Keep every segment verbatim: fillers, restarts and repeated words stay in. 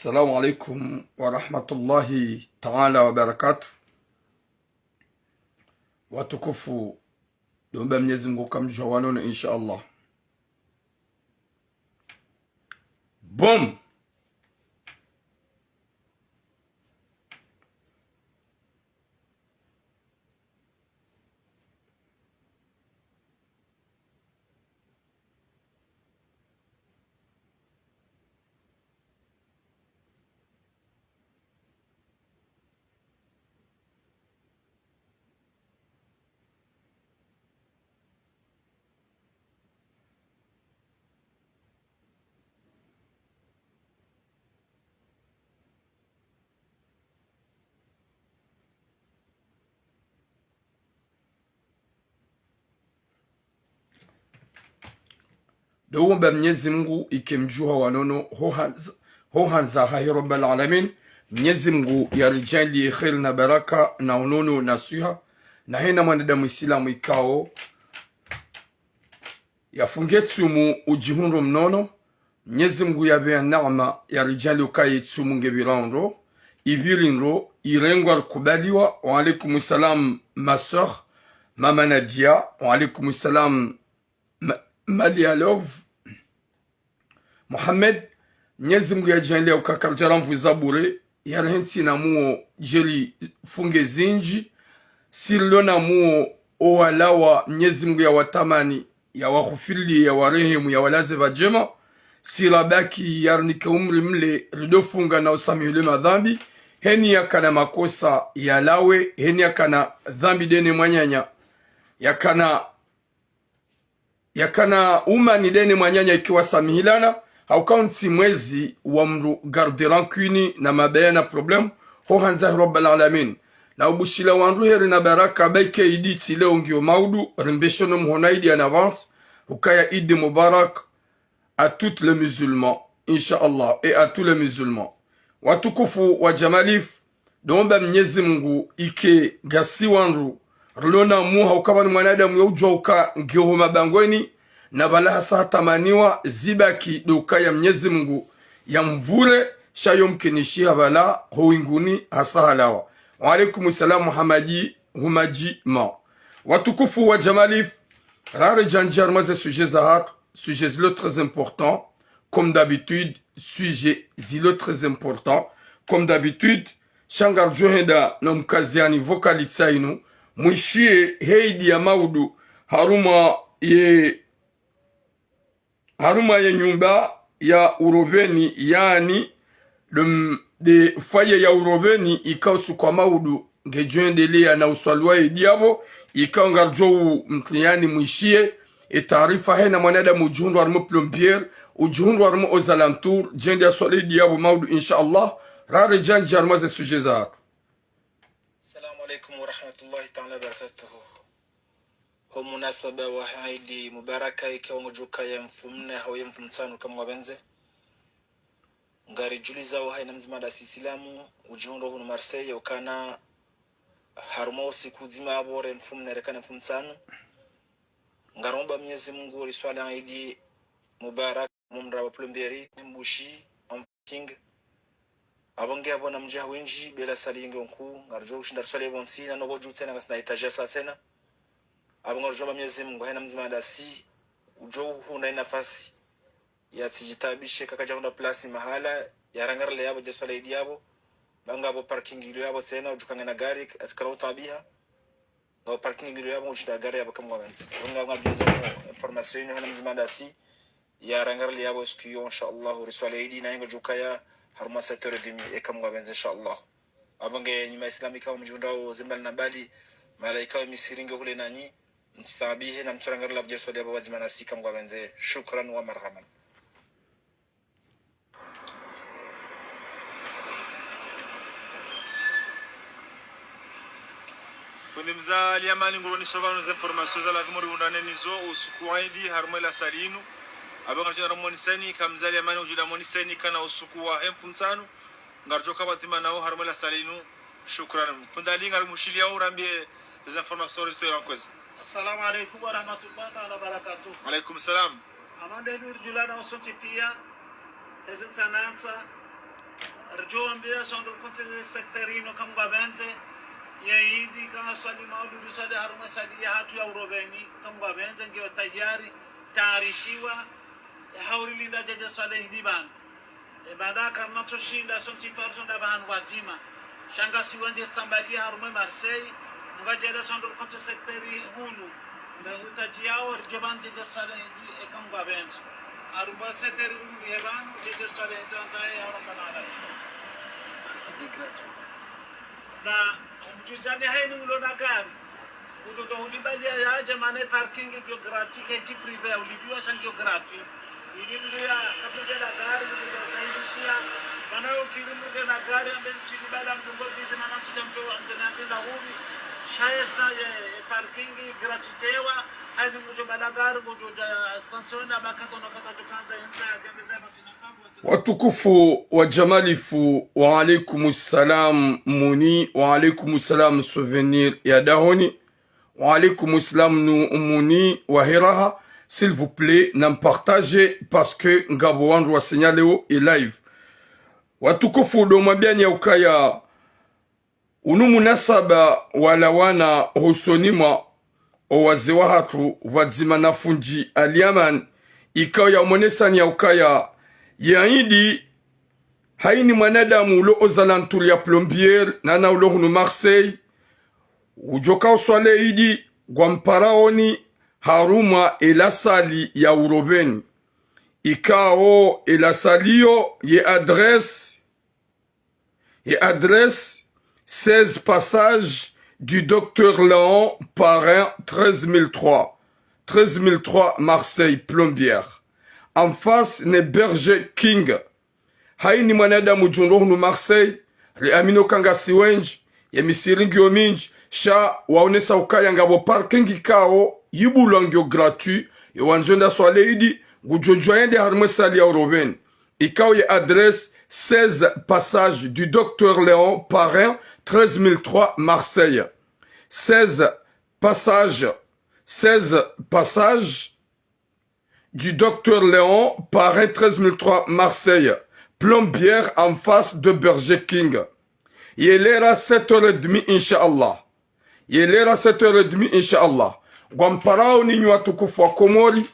Assalamu alaikum wa rahmatullahi ta'ala wa barakatuh. Watukufu, ndo omba Mnyezi Mngu kamdjuha wanono, insha Allah. Boom! Ndo omba Mnyezi Mngu ike mdjuha wanono, ho handza, ho handza hahe Rabbal Alamin. Mnyezi Mngu yaridjaanliye kheri na baraka na unono na swiha, na hayina mwanadamu Isilamu ikao yafunge tsumu udjihundro mnono. Mnyezi Mngu yapve ya neema, yaridjaanliye ukaya itsumu ngepvirao ndro, ipviri ndro, irengwa rikubaliwa. Wa alaikum salam, ma sœur, Mama Nadia. Wa alaikum salam, Ma-, Malia Love. Mohamed, Mnyezi Mngu yadjaanliye uka karidjaramvuza bure, yarihe ntsi na muo djeli funge zindji, si rilo na muo owalawa, Mnyezi Mngu yawatamani, yawaghufiriliye, yawarehemu, yawalaze pvadjema, si rabaki yarinike umri mle, ridofunga na usamihilwe madhambi, heni yakana makosa yalawe, heni yakana dhambi ndeye ne mwananya, yakana yakana umani ndeye ne mwananya ikiwa samihilana, hauka untsi mwezi wa mdru garde rancune na mabaya na problème, ho handza hahe Rabbal Alamin. Na ubushila wandru heri na baraka, ba ike idi tsi leo ngiyo maudu, rimbeshono mhono idi en avance, ukaya idi mubarak à toutes les musulmans, insha Allah, et à tous les musulmans. Watukufu wa Jamalif, ndo omba Mnyezi Mngu ike ngasi wandru rilo na muha ukaya ni mwanadamu yaudjua uka ngeho mabangweni, na pvala hasa hatamaniwa, zibaki ndo ukaya Mnyezi Mngu yamvure, sha yo mkinishiha pvala ho winguni hasa halawa. Wa alaikum salam, Muhamadi, Humadji Ma. Watukufu wa Jamalif, raredja ndjia harumwa ze sujet zahatru, sujet zilo très important, comme d'habitude, sujet zilo très important, comme d'habitude, sha ngaridjo henda no mkazi yani vocal itsainu, mwishiye he idi ya maudu, harumwa ye, harumwa ye nyumba ya uroveni, yani, dom-, nde foyer ya uroveni, ikao usiku wa maudu, ngedjo endeleya na uswaliwa idi yapvo, ikao ngaridjo u mtriyani mwishiye, e taarifa hayina mwanadamu udjihundru harumwa plombier, udjihundru harumwa aux alentours, djende yaswali idi yapvo maudu, insha Allah, raredja ndjia harumwa ze sujet zahatru. Assalamu alaikum wa rahmatullahi ta'ala wa barakatuh. Ho munasaba wa Idi Mubaraka, ikao ngudjo ukaya mfumnne hau ye mfumtsanu kamwapvendze. Ngaridjulizao hayina mdzima ndasi Isilamu, udjihundro hunu Marseille, ukana harumwa usiku mdzima apvo re mfumnne reka ne mfumtsanu. Ngaromba Mnyezi Mngu riswali Idi Mubaraka, mumra wa plombieri, mbushi, en parking. Apvo nge apvo na mdji wendji, bela salle nge nkuu, ngaridjo ushinda riswali pvontsi, na nopvo dju tsena, ngasina étage ya sa tsena. Apvo ngaridjo omba Mnyezi Mngu, hayina mdzima ndasi, udjo uhundra inafasi, yatsidjitaabishe, kakadja hundra place mahala, yarangarile yapvo, dje swali Idi yapvo, ba ngapvo parking ilo yapvo tsena, udjo ukaya ngena gari, atsikara utaabiha. Ngapvo parking ilo yapvo, ngudjo ushinda gari yapvo kamwapvendze. Ngapvo ngapvo djuza information inu hayina mdzima ndasi, yarangarile yapvo siku iyo, insha Allah, riswali Idi, na ingo djo ukaya harumwa sept heures et demie, eka Mngu yapvendze, insha Allah. Apvo nge nyuma Islami ikao mdjihundrao ze mbali na mbali, malaika wa Misiri nge hule nanyi, mtsitaabihe na mtsurangarile apvo dje riswali yapvo pvwadzima nasi eka Mngu yapvendze. Shukran wa marhaban. Fundi mze Ali Amani nguro nisopvanu ze informations za lazimu rihundrane nizo usiku wa Idi harumwa ela salle inu. Apvo ngaridjo ramoniseni, ka mze Ali Amani udjo ramoniseni kana usiku wahe mfumtsanu, ngaridjo ka pvwadzima nao harumwa ela salle inu. Shukran. Fundi Ali ngarimushiliyao urambiye ze informations zitowa nkwezi. Assalamu alaikum wa rahmatullahi ta'ala wa barakatuh. Wa alaikum salam. Amande nuri djulana osontsi piya, eze tsanantsa, Ridjo wambia sha ndo konse ze secteur inu eka Mngu yapvendze, ye idi eka swali maulidi swali harumwa salle yahatru ya Uroveni, eka Mngu yapvendze ngiyo tayari, tayarishiwa, e hauri linda djedje swala idi pvanu. E baanda karina tso shinda sontsi paro sonda pvahanu pvwadzima. Sha ngasi wendji tsambalia harumwa Marseille, Mngu yadjaanlia sha ndo konse secteur hunu. Nda hutadjiao ridje pvanu djedje swala idi eka Mngu yapvendze. Harumwa secteur hunu ye pvanu djedje swala idi antaye ya Rabbal Alamin. Na mdjuzani haini ulo na gari. Kutoka ulibalia yadje mana parking ngiyo gratuit, ke tsi privé ulibiwa sha ngiyo gratuit. Ili mdru ya kapvudja na gari, mdru ya saidishia. Mana yo kiri mdru ke na gari, ambe mtsili bala mdru ngo bizi, mana mtsili mdru ambe na tenda huvi. Sha ye sta ye, ye parking gratuit ewa, haini mdru bala gari, mdru ya station na bakato na kata tukanda yenza, jembe za matina kambo. Watukufu wa Jamalifu, wa alaykum salam Muni, wa alaykum salam Souvenir ya Dahoni, wa alaykum salam nu Muni wa Heraha. S'il vous plaît, na mpartage parce que ngapvo wandru wa signaleo e live. Watukufu, ndo mwambiani ya ukaya unu munasaba walawana hosoni mwa o wazee wahatru pvwadzima na fundi Aliaman, ikao ya umonesani ya ukaya ye idi haini mwanadamu ulo aux alentours ya Plombières, nana ulo hunu Marseille, udjoka uswali idi ngwamparaoni harumwa e la salle ya Uroveni. Ikao e la salle iyo ye adresse, ye adresse seize passage du Docteur Léon, Paris treize mille trois, treize mille trois, Marseille, Plombières. En face ne Burger King. Haini mwanadamu udjo ndo hunu Marseille, riamini uka ngasi wendji, ye misiri ngiyo mindji, sha waonesa ukaya ngapvo parking ikao yibulwa ngiyo gratuit, yo wandzo wende waswali idi, ngudjo djuwa yende harumwa e salle ya Uroveni. Ikao ye adresse seize passage du Docteur Léon, Paris treize mille trois, Marseille. Seize passage, seize passage du Docteur Léon, Paris treize mille trois, Marseille. Plombières, en face de Burger King. Ye lera sept heures et demie, Inch'Allah. Ye lera sept heures et demie, Inch'Allah. Ngwamparaoni nyi watukufu wa Komori,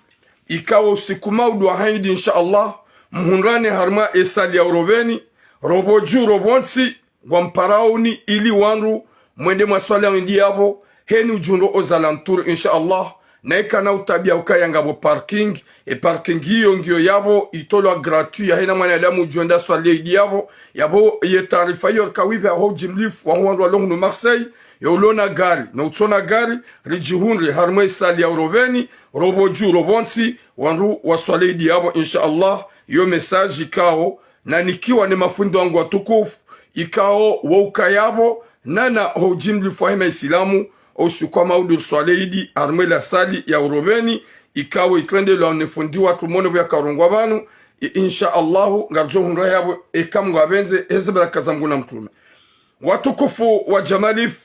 ikao usiku maudu wa haidi, Inch'Allah, muhundrane harumwa e salle ya Uroveni, ropvo dju, ropvo ntsi, ngwamparaoni ili wandru mwende mwaswali idi yapvo, haini udjo ndo aux alentours, Inch'Allah. Na ikana utabia ukaya ngapvo parking, e parking iyo ngiyo yapvo itolwa gratuit, ya haina mwanadamu udjo enda swali idi yapvo. Yapvo ye taarifa iyo rika wipve aho ujimlifu waho wandru walo hunu Marseille, yo ulo na gari, no utsona gari, ridjihundre harumwa e salle ya Uroveni, ropvo dju, ropvo ntsi, wandru waswali idi yapvo, Inch'Allah. Yo message ikao nanikiwa ne mafundi wangu watukufu, ikao wo ukaya yapvo, nana ho ujimlifu wahe maisilamu, o usiku wa maudu riswali idi harumwa e la salle ya Uroveni, ikao itrendelwa ne fundi watru mone pvo yakarongoa pvanu, i-, Inch'Allah, ngaridjo hundra yapvo, eka Mngu yapvendze, heze baraka za Mngu na mtrume. Watukufu wa Jamalifu,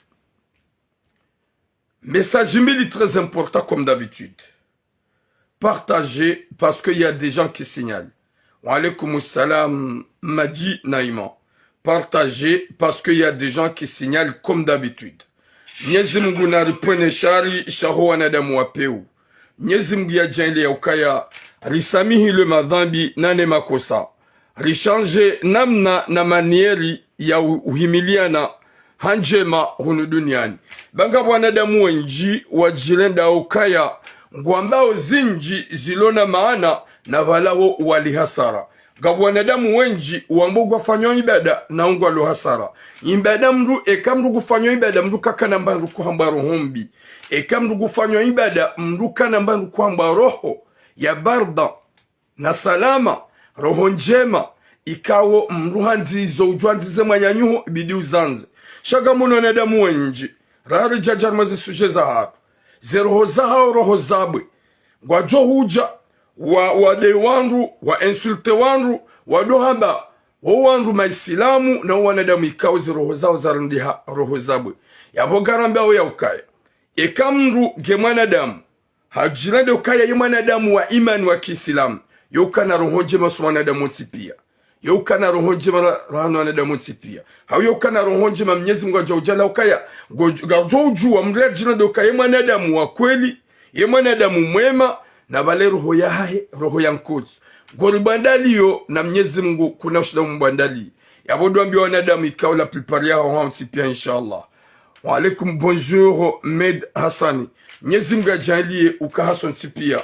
message mbili très important comme d'habitude. Partagez parce qu'il y a des gens qui signalent. Wa alaykum salam, Madi Naïma. Partagez parce qu'il y a des gens qui signalent comme d'habitude. Mnyezi Mngu naripvwene shari shaho wanadamu wa pewu. Mnyezi Mngu yadjaanlie ya ukaya risamihilwe madhambi nane makosa. Rishanje namna na manieri ya u-, uhimiliana ha ndjema hunu duniani. Ba ngapvo wanadamu wendji wadjirendao ukaya ngwambao zindji zilo na maana na pvala wo wali hasara. Ngapvo wanadamu wendji wambao ngwafanyao ibada na ngwalo hasara. Ibada mndru, eka mndru ngufanyao ibada, mndru kakana mba ndru kuhambwa roho mbi. Eka mndru ngufanyao ibada, mndru kana mba ndru kuhambwa roho ya barda na salama, roho ndjema, ikao mndru handzi zo udjwa handzi ze mwananyuho, ibidi uzandze. Sha ngamwono wanadamu wendji, raha ridjadja harumwa ze sujet zahatru, ze roho zahao, roho zabwe. Ngwadjo hudja, wa, wade wandru, wa insulte wandru, wado hamba wo wandru maisilamu, na wo wanadamu ikao ze roho zahao zarendeha roho zabwe. Yapvo ngarambiao ya ukaya, eka mndru nge mwanadamu, hadjirende ukaya ye mwanadamu wa imani wa kiisilamu, yo ukana roho ndjema so wanadamu wontsi pia. Ye ukana roho ndjema ra-, rahana wanadamu wontsi pia. Hau ye ukana roho ndjema Mnyezi Mungu hadja udjaanlia ukaya, ngo-, ngadjo udjuwa mdru yadjina ndo ukaya ye mwanadamu wa kweli, ye mwanadamu mwema, na pvale roho yahahe, roho ya nkotsi. Ngori bwandaliyo na Mnyezi Mungu kuna ushinda umbwandali. Yapvo ndo wambia wanadamu ikao la plupart yaho hawontsi pia, inshallah. Wa alaikum bonjour, Med Hassani. Mnyezi Mungu yadjaanlie uka hasontsi pia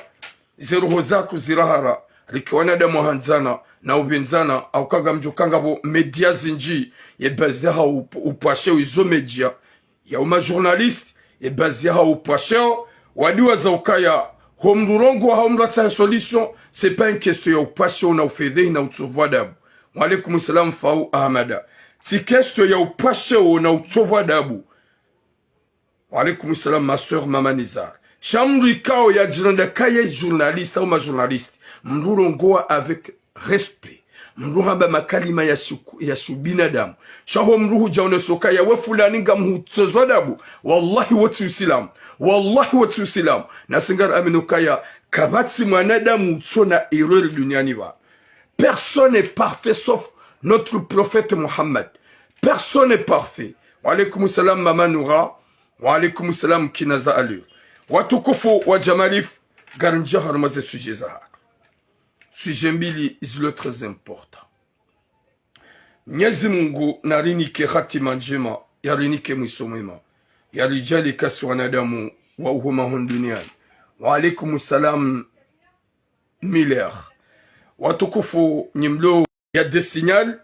ze roho zatru zirahara, rike wanadamu wahandzana, na upvendzana, hauka ngamdjo ukaya ngapvo média zindji, ye bazi yahawo up-, upvashe izo média, ya uma journaliste, ye bazi yahawo upvashe, wadiwaza ukaya, ho mdru urongoa hau mdru atsahe solution, c'est pas une question ya upvashe na ufedhehi na utsovu adabu. Wa alaikum salam Fau Ahamada. Tsi question ya upvashe na utsovu adabu. Wa alaikum salam, ma sœur Mama Nizar. Sha mdru ikao yadjina ndo ukaya ye journaliste hau ma journaliste, mdru urongoa avec respect. Mdru hamba makalima ya shuku-, ya shubinadamu. Sha ho mdru hudja uneso ukaya we fulani ngamhutsozo adabu. Wallahi wo tsi usilamu. Wallahi wo tsi usilamu. Na si ngaraminio ukaya kapvatsi mwanadamu utsona erreur duniani pvanu. Personne n'est parfait sauf notre prophète Muhammad. Personne n'est parfait. Wa alaikum salam Mama Noura. Wa alaikum salam Kinaza Allure. Watukufu wa Jamalif, ngarindjia harumwa ze sujet zahatru. Sujet mbili zilo très important. Mnyezi Mungu narinike hatima ndjema, yarinike mwiso mwema, yaridjaanlie kasi wanadamu wa uhuma hunu duniani. Wa alaikum salam Miller. Watukufu nyi mlo ya des signal,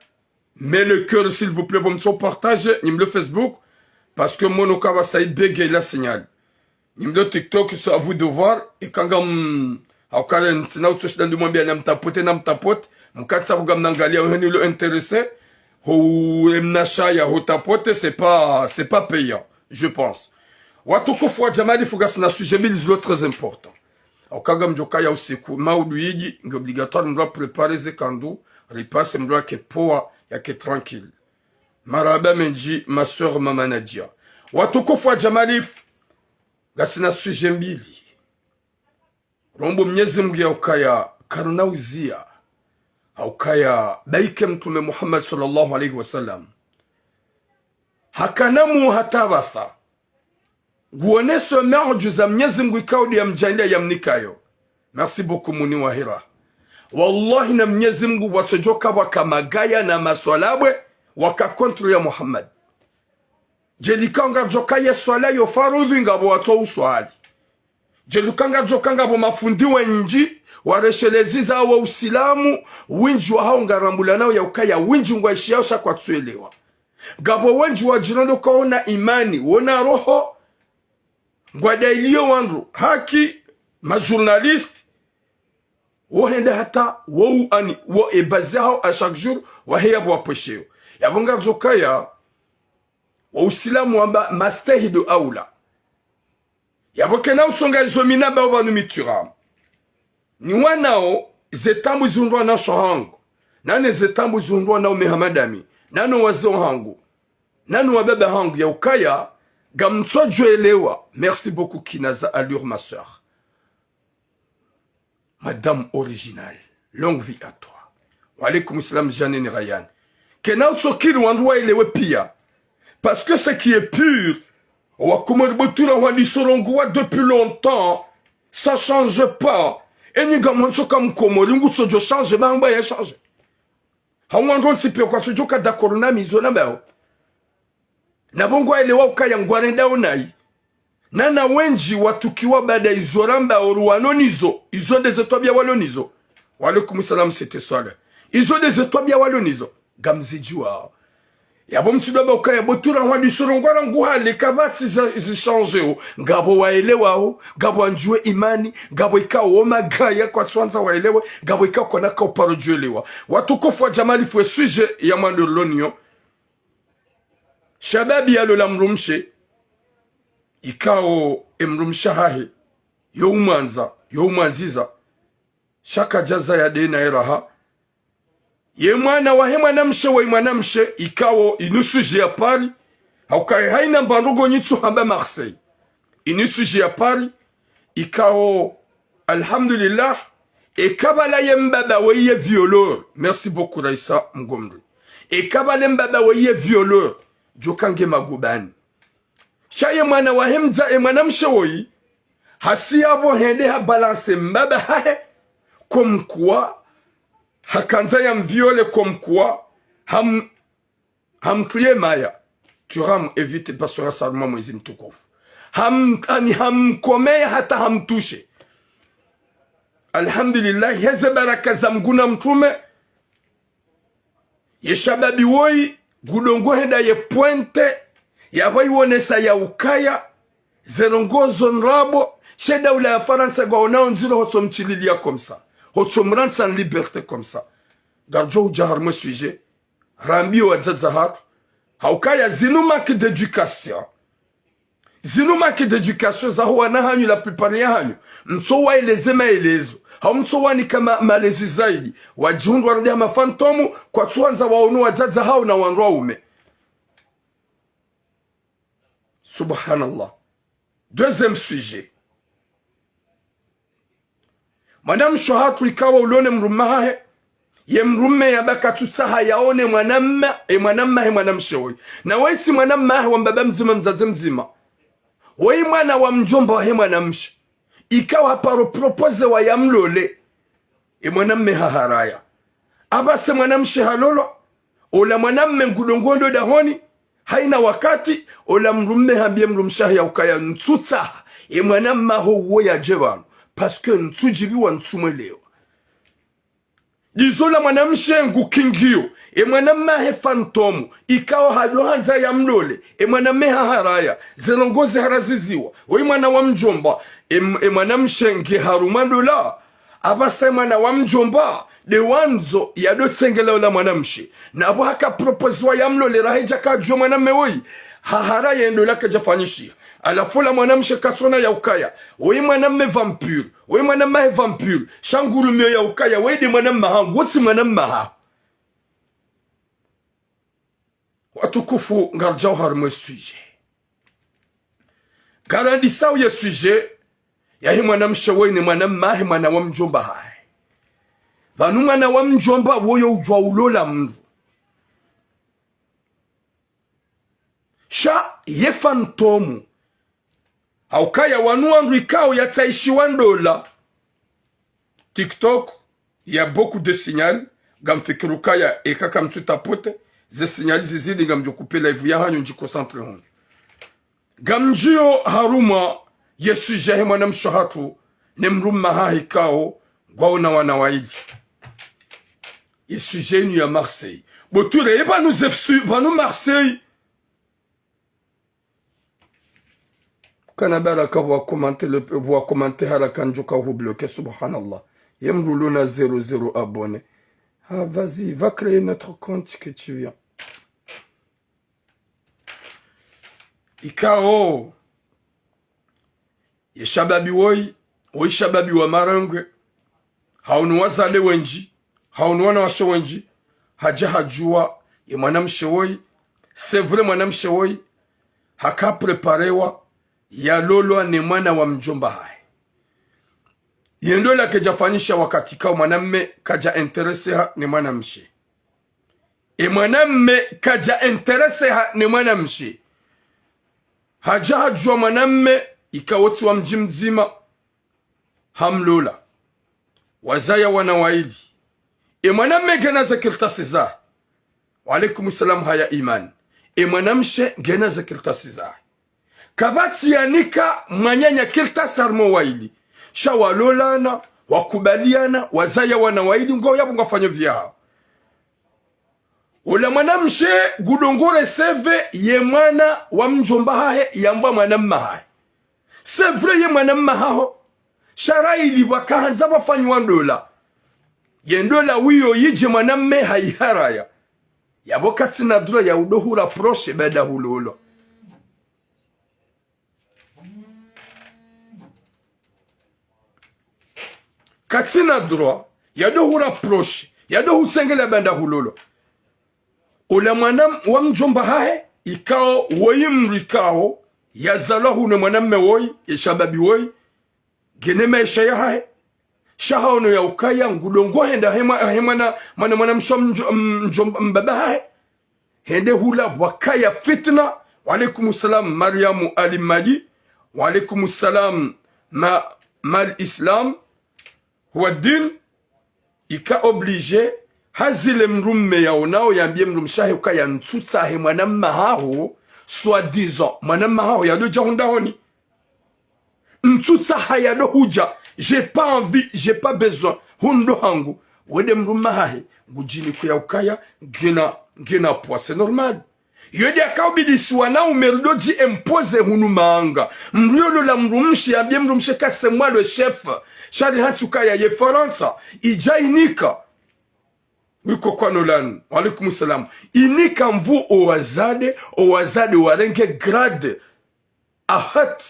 mais le cœur, s'il vous plaît, pvo mtso partage, nyi mlo Facebook, parce que mono kaba sa ibege la signal. Nyi mlo TikTok, c'est à vous de voir, eka ngam-, hauka ntsina utso shinda ndimwambia namtapote, namtapote, mkatsaha pvo ngamnangalia, heni lo intéressé, ho emnashaya, ho tapote, c'est pas, c'est pas payant, je pense. Watukufu wa Jamalif, ngasina sujet mbili zilo très important. Hauka ngamdjo ukaya usiku, maudu yidji, nge obligatoire mdru apréparer ze kandu, ripase mdru yake poa, yake tranquille. Marahaba mendji, ma sœur Mama Nadia. Watukufu wa Jamalif, ngasina sujet mbili. Rombo Mnyezi Mungu ya ukaya, karina uzia. Haukaya, baike Mtrume Muhammad sallallahu alayhi wa sallam. Hakana mu hata pvasa. Nguoneso miujiza Mnyezi Mungu ikao ndo yamdjaanlia yamnikayo. Merci beaucoup, Muni wa Hira. Wallahi na Mnyezi Mungu watsodjoka waka magaya na maswalabwe, waka contre ya Muhammad. Djelika ngardjoka ye swala yo faradhwi ngapvo watso uswali. Djelika ngardjoka ngapvo mafundi wendji, waresheleza wa usilamu, wendji wahawo ngarambulanao ya ukaya, wendji ngwaishiyao sha kwatsuelewa. Ngapvo wendji wadjirando kaona imani, wona roho, ngwadailiyo wandru, haki, ma journaliste, wo henda hata, wo u-, ani, wo ebazi yahawo à chaque jour, waheya pvo wapvwesheyo. Yapvo ngardjokaya, wa usilamu wamba mastehi ndo aula. Yapvo kena utsonga izo mi nambao pvanu mi tiramu. Ni wanao, ze taabu zihundrwa na sho hangu. Nane ze taabu zihundrwa na ume hamadami. Nano wazee hangu. Nano wababa hangu ya ukaya, ngamtsodjoelewa. Merci beaucoup, Kinaza Allure, ma sœur. Madame Original, longue vie à toi. Wa alaykum salam, Jeanne Rayan. Kena utsokiri wandru waelewe pia. Parce que ce qui est pur, wa Komori bo tsi rahwa ndiso rongowa depuis longtemps, ça change pas. Enyi ngamwandzo ka Mkomori ngutsodjo changer, ba ngwaya changer. Hau wandru wontsi pia kwatsodjoka d'accord nami izo nambao. Napvo ngwaelewa ukaya ngwarendao nayi. Nana wendji watukiwa baada izo rambao ruwano nizo. Izo ndeze twabia walo nizo. Wa alaykum salam, Sete Swaleh. Izo ndeze twabia walo nizo. Ngamzidjuwao. Yapvo mtsidwamba ukaya bo tsi rahwa ndiso rongowa rangu hale kapvatsi za, zi changeo. Ngapvo waelewao, ngapvo wandjuwe imani, ngapvo ikao wo magaya kwatswandza waelewe, ngapvo ikao kwana ka uparo djuelewa. Watukufu wa Jamalif, we sujet ya mwando loniyo. Shababi yalola mdrumshe, ikao emdrumshe hahe, yo umwandza, yo umwandziza, sha kadjaza yadena eraha. Ye mwana wahe mwanamshe, we mwanamshe, ikao inu sujet ya pvili, haukaye haina mbandrongo nyitsu hamba Marseille. Inu sujet ya pvili, ikao, alhamdulillah, Eka pvala ye mbaba woyi ye violeur. Merci beaucoup, Raissa Mgomri. Eka pvala ye mbaba woyi ye violeur, djo ka nge magobani. Sha ye mwana wahe mdza, ye mwanamshe woyi, hasi yapvo hende ha balancer mbaba hahe, comme quoi, hakandza ya mviole, comme quoi, ham-, hamtriye maya. Turamu évite, parce que harumwa mwezi mtukufu. Ham-, ani hamkomeya hata hamtoucher. Alhamdulillah, heze baraka za Mngu na mtrume, ye shababi woyi, ngudjo ngo henda ye pointer, yapvo yiwonesa ya ukaya, ze ndrongoo zo ndrabo, she daula ya Farantsa ngwaonao ndziro hotso mshililia comme ça, hotso mrantsa en liberté comme ça. Ngaridjo udja harumwa ye sujet, rambiye wadzadze hatru, ha ukaya zinu manque d'éducation. Zinu manque d'éducation zaho wana hanyu, la plupart ya hanyu, mtso waeleze maelezo, hau mtso wanika ma-, malezi zaidi, wadjihundru warudi ha ma fantôme, kwatsu handza waono wadzadze hawo na wandru waume. Subhanallah. Deuxième sujet. Mwanamshe hatru ikao ulo ne mdrume hahe, ye mdrume yamba katsutsaha yaone mwanamme, ye mwanamme hahe mwanamshe woyi. Na woyi tsi mwanamme hahe wa mbaba mdzima, mdzadze mdzima. Woyi mwana wa mdjomba wahe mwanamshe. Ikao haparo proposewa yamlole. Ye mwanamme haharaya. Apvasa ye mwanamshe halolwa, ola mwanamme ngudjo ngondo dahoni, haina wakati, ola mdrume hambiye mdrumshe hahe ya ukaya ntsutsaha ye mwanamme haho uwo yadje pvanu, parce que ntsudjiviwa, ntsumwelewa. Ndizo ola mwanamshe ngukingiyo, ye mwanamme hahe fantôme, ikao hadjo handza yamlole, ye mwanamme haharaya, ze ndrongoo ziharaziziwa, woyi mwana wa mdjomba, ye m-, ye mwanamshe nge harumwa ndola, apvasa ye mwana wa mdjomba, nde wandzo yadjo tsengela ola mwanamshe. Na apvo haka proposewa yamlole raha yidja kadjuwa mwanamme woyi, haharaya ye ndola kayidjafanyishiha. Halafu ola mwanamshe katsona ya ukaya, woyi mwanamme vampire, woyi mwanamme hahe vampire, sha ngurumiyo ya ukaya, woyi nde mwanamme hangu, wo tsi mwanamme haho. Watukufu, ngaridjao harumwa ye sujet. Ngarandisao ye sujet yahe mwanamshe woyi ne mwanamme hahe, mwana wa mdjomba hahe. Pvanu mwana wa mdjomba woyi udjuwa ulola mdru. Sha ye fantôme. Ha ukaya wanu wandru ikao yatsahishiwa ndola. TikTok, il y a beaucoup de signal. Ngamfikiri ukaya eka kamtsu tapoter, ze signal zizidi ngamdjo couper live ya hanyu ndji concentré hunu. Ngamdjiyo harumwa ye sujet yahe mwanamshe hatru ne mdrume hahe ikao ngwaona wana wayili. Ye sujet inu ya Marseille. Bo ture, ye pvanu ze su-, pvanu Marseille. Kana baraka wa commenter le, wa commenter haraka ndjo ka hu bloquer, subhanallah. Ye mdru ulo na zéro zéro abonné. Ah, vas-y, va créer notre compte que tu viens. Ikao ye shababi woyi, woyi shababi wa marengwe, haono wazade wendji, haono wanawashe wendji, hadja hadjuwa ye mwanamshe woyi. C'est vrai, mwanamshe woyi haka préparewa yalolwa ne mwana wa mdjomba hahe. Ye ndola kayidjafanyisha wakati ikao mwanamme kadja intéresseha ne mwanamshe. Ye mwanamme kadja intéresseha ne mwanamshe. Hadja hadjuwa mwanamme ikao tsi wa mdji mdzima, hamlola. Wazaya wana wayili. Ye mwanamme ngena ze kartasi zahe. Wa alaikum salam haya Iman. Ye mwanamshe ngena ze kartasi zahe. Kapvatsi yanika mwananya kartasi harumwa wayili. Sha walolana, wakubaliana, wazaya wana wayili, ngo yapvo ngwafanyao vyahawo. Ola mwanamshe ngudjo ngo recevoir ye mwana wa mdjomba hahe, yambwa mwanamme hahe. C'est vrai ye mwanamme haho. Sha rayili pvwakahandza pvwafanyiwa ndola. Ye ndola wiyo yidje mwanamme hayiharaya. Yapvo katsina droit ya udjo hu rapprocher baada hulolwa. Katsina droit yadjo hu rapprocher, yadjo hutsengela baada hulolwa. Ola mwana wa mdjomba hahe, ikao woyi mdru ikao yazalwa hunu ne mwanamme woyi, ye shababi woyi, ngena maesha yahahe. Sha haono ya ukaya ngudjo ngo henda he mwa-, he mwana, mwana, mwana mshe wa mdjo-, mdjo-, mbaba hahe. Hende hula pvwakaya fitna. Wa alaikum salam, Mariamu Ali Madi. Wa alaikum salam, ma, mal Islam. Huwa din. Ika obligé, hazile mdrume yaonao yambie mdrumshe wahe ukaya ntsutsaha he mwana mma haho, soi-disant, mwana mma haho yadjo dja hundra honi. Ntsutsaha yadjo hudja, j'ai pas envie, j'ai pas besoin, hundro hangu. Wende mdrume hahe, ngudjini kuya ukaya, ngena, ngena poids, c'est normal. Yo nde yakaubidi si wanaume ridjo dji imposer hunu manga. Mdru yolola mdrumshe, yambie mdrumshe ka c'est moi le chef. Sha ri hantsi ukaya ye Farantsa, idja inika. Wiko kwa Nolan. Wa alaikum salam. Inika nvu owazade, owazade warenge grade. Ahat.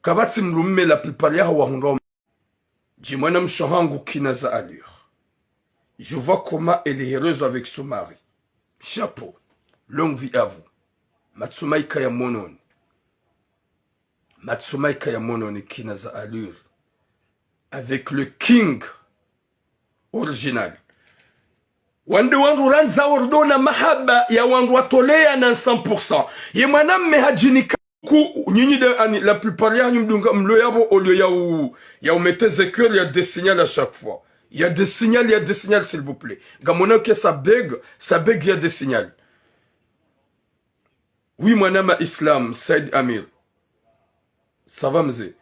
Kapvatsi mdrume la plupart yaho wahundra. Dji mwana mshe hangu kina za allure. Je vois comment elle est heureuse avec son mari. Chapeau. Longue vie à vous. Matso maika ya mononi. Matso maika ya mononi kina za allure. Avec le king original. Wande wandru randza ordona mahaba ya wandru watolea na cent pour cent. Ye mwanamme hadjinika ku, nyinyi de, ani, la plupart yahanyu mdunga mlo yapvo, au lieu ya u, ya u mettre ze cœur, ya des signal à chaque fois. Ya des signal, ya des signal, s'il vous plaît. Ngamwona ke ça bug, ça bug ya des signal. Oui, mwanama Islam, Said Amir. Ça va, mze?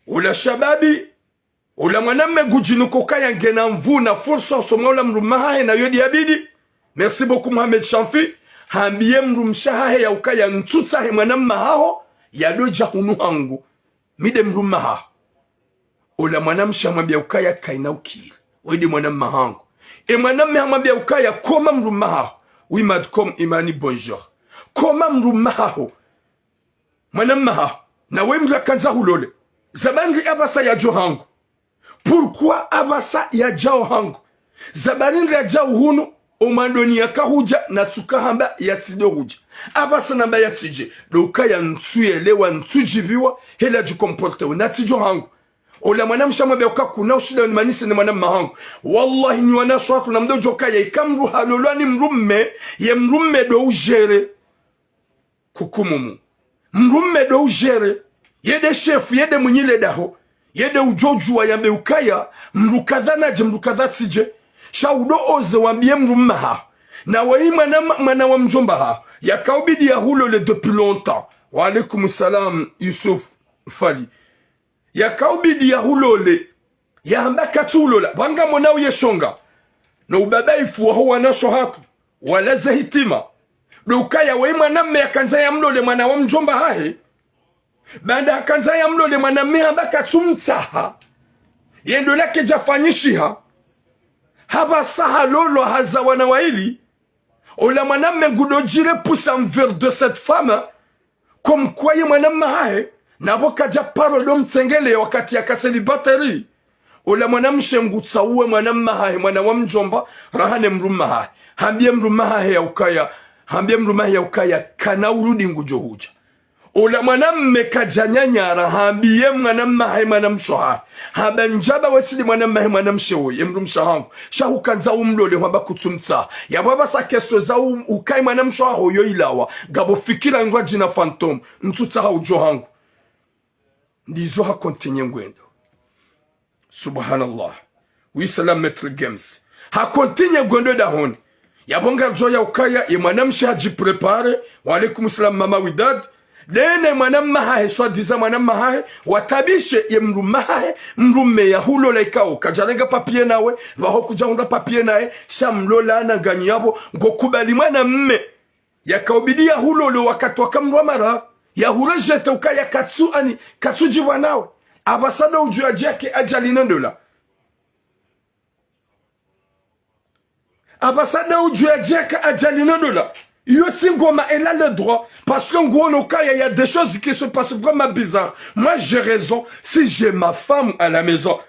Ola shababi, ola mwanamme ngudjini ukaya ngena nvu na fursa usoma ola mdrume hahe na yo nde yabidi. Merci beaucoup, Mohamed Shamfi. Hambie mdrumshe hahe ya ukaya ntsutsaha he mwanamme haho, yadjo dja hunu hangu. Mi nde mdrume haho. Ola mwanamshe hamwambia ukaya kaina ukiri. Wende mwanamme hangu. E mwanamme hamwambia ukaya koma mdrume haho. Oui, Madcom Imani, bonjour. Koma mdrume haho. Mwanamme haho. Na we mdru yakandza hulole. Zabari apvasa yadjo hangu. Pourquoi apvasa yadjao hangu? Zabari ndri yadjao hunu, omwandoni yaka hudja, natsuka hamba yatsidjo hudja. Apvasa namba yatsidje, ndo ukaya ntsuyelewa, ntsudjiviwa, hela dji comporter, natsidjo hangu. Ola mwanamshe hamwambia uka kuna ushida unimanise ne mwanamme hangu. Wallahi, nyi wanashe hatru namdodjo kaya ika mdru halolwa ni mdrume, ye mdrume ndo ujere. Kukumumu. Mdrume ndo ujere. Ye nde shefu, ye nde mwinyi le daho. Ye nde udjo djuwa yambe ukaya, mdru kadha nadje, mdru kadha tsidje. Sha udo oze wambie mdrumme haho. Na weyi mwana, mwana wa mdjomba haho. Yakaubidi yahulole depuis longtemps. Wa alaikum salam, Yusuf Fali. Yakaubidi yahulole. Yahamba katsuhulola. Pvanga mona uye shonga. No ubabaifu waho wanashe hatru. Wala ze hitima. Ndo ukaya weyi mwanamme yakandza yamlole mwana wa mdjomba hahe. Baanda hakandza yamlole mwanamme hamba katsumtsaha. Ye ndola kedjafanyishiha. Hapvasa halolwa haza wana waili. Ola mwanamme ngudo djire pousse envers de cette femme. Comme quoi ye mwanamme hahe, napvo kadja paro ndo mtsengele wakati yaka célibataire. Ola mwanamshe ngutsauwe mwanamme hahe, mwana wa mdjomba, raha ne mdrumme hahe. Hambie mdrumme hahe ya ukaya, hambie mdrumme hahe ya ukaya, kana urudi ngudjo hudja. Ola mwanamme kadja nyanyara, hambie mwanamme hahe, mwanamshe hahe. Hamba ndjaba we tsi nde mwanamme hahe, mwanamshe woyi, ye mdrumshe hangu. Sha hukandza umlole hwamba kutsumtsaha. Yapvo apvasa kesto za u-, ukayi mwanamshe haho yo ilawa. Ngapvo fikira ngwadjina fantôme. Ntsutsaha udjo hangu. Ndizo ha continuer ngwendo. Subhanallah. Oui, salam, Maître Games. Ha continuer ngwendo dahoni. Yapvo ngardjo ya ukaya, ye mwanamshe hadji préparer. Wa alaikum salam, Mama Widad. Ndene mwanamme hahe, soi-disant mwanamme hahe, watabishe ye mdrumme hahe, mdrumme yahulola ikao kadjarenga papier nawe, pvaho kudjahundra papier naye, sha mlolana nganyi yapvo, ngokubali mwanamme. Yakaubidi yahulole wakati waka mdru wa mara, yahurejeter ukaya katsu ani, katsudjipva nawe. Apvasa ndo udjo yadje yake ajali na ndola. Apvasa ndo udjo yadje yake ajali na ndola. Iyo tsi ngoma, elle a le droit. Parce que nguono ukaya, il y a des choses qui se passent vraiment bizarres. Moi, j'ai raison si j'ai ma femme à la maison.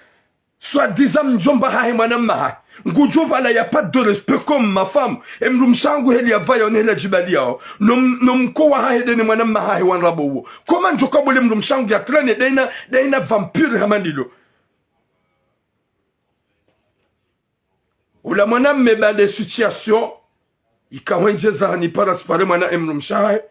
Soi-disant mdjomba hahe mwanamme hahe. Ngudjo pvala, y a pas de respect comme ma femme. E mdrumshe hangu heli yapvaya one heli yadjibali yao. No m-, no mko wahahe ndene mwanamme hahe wa ndrabo uwo. Comment ndjo kabule mdrumshe hangu ya traîner ndena, ndena vampire hama ndilo. Ula mwanamme baada ye situation, ikahwendjeza hanipara tsipare mwana emdrumshe wahahe,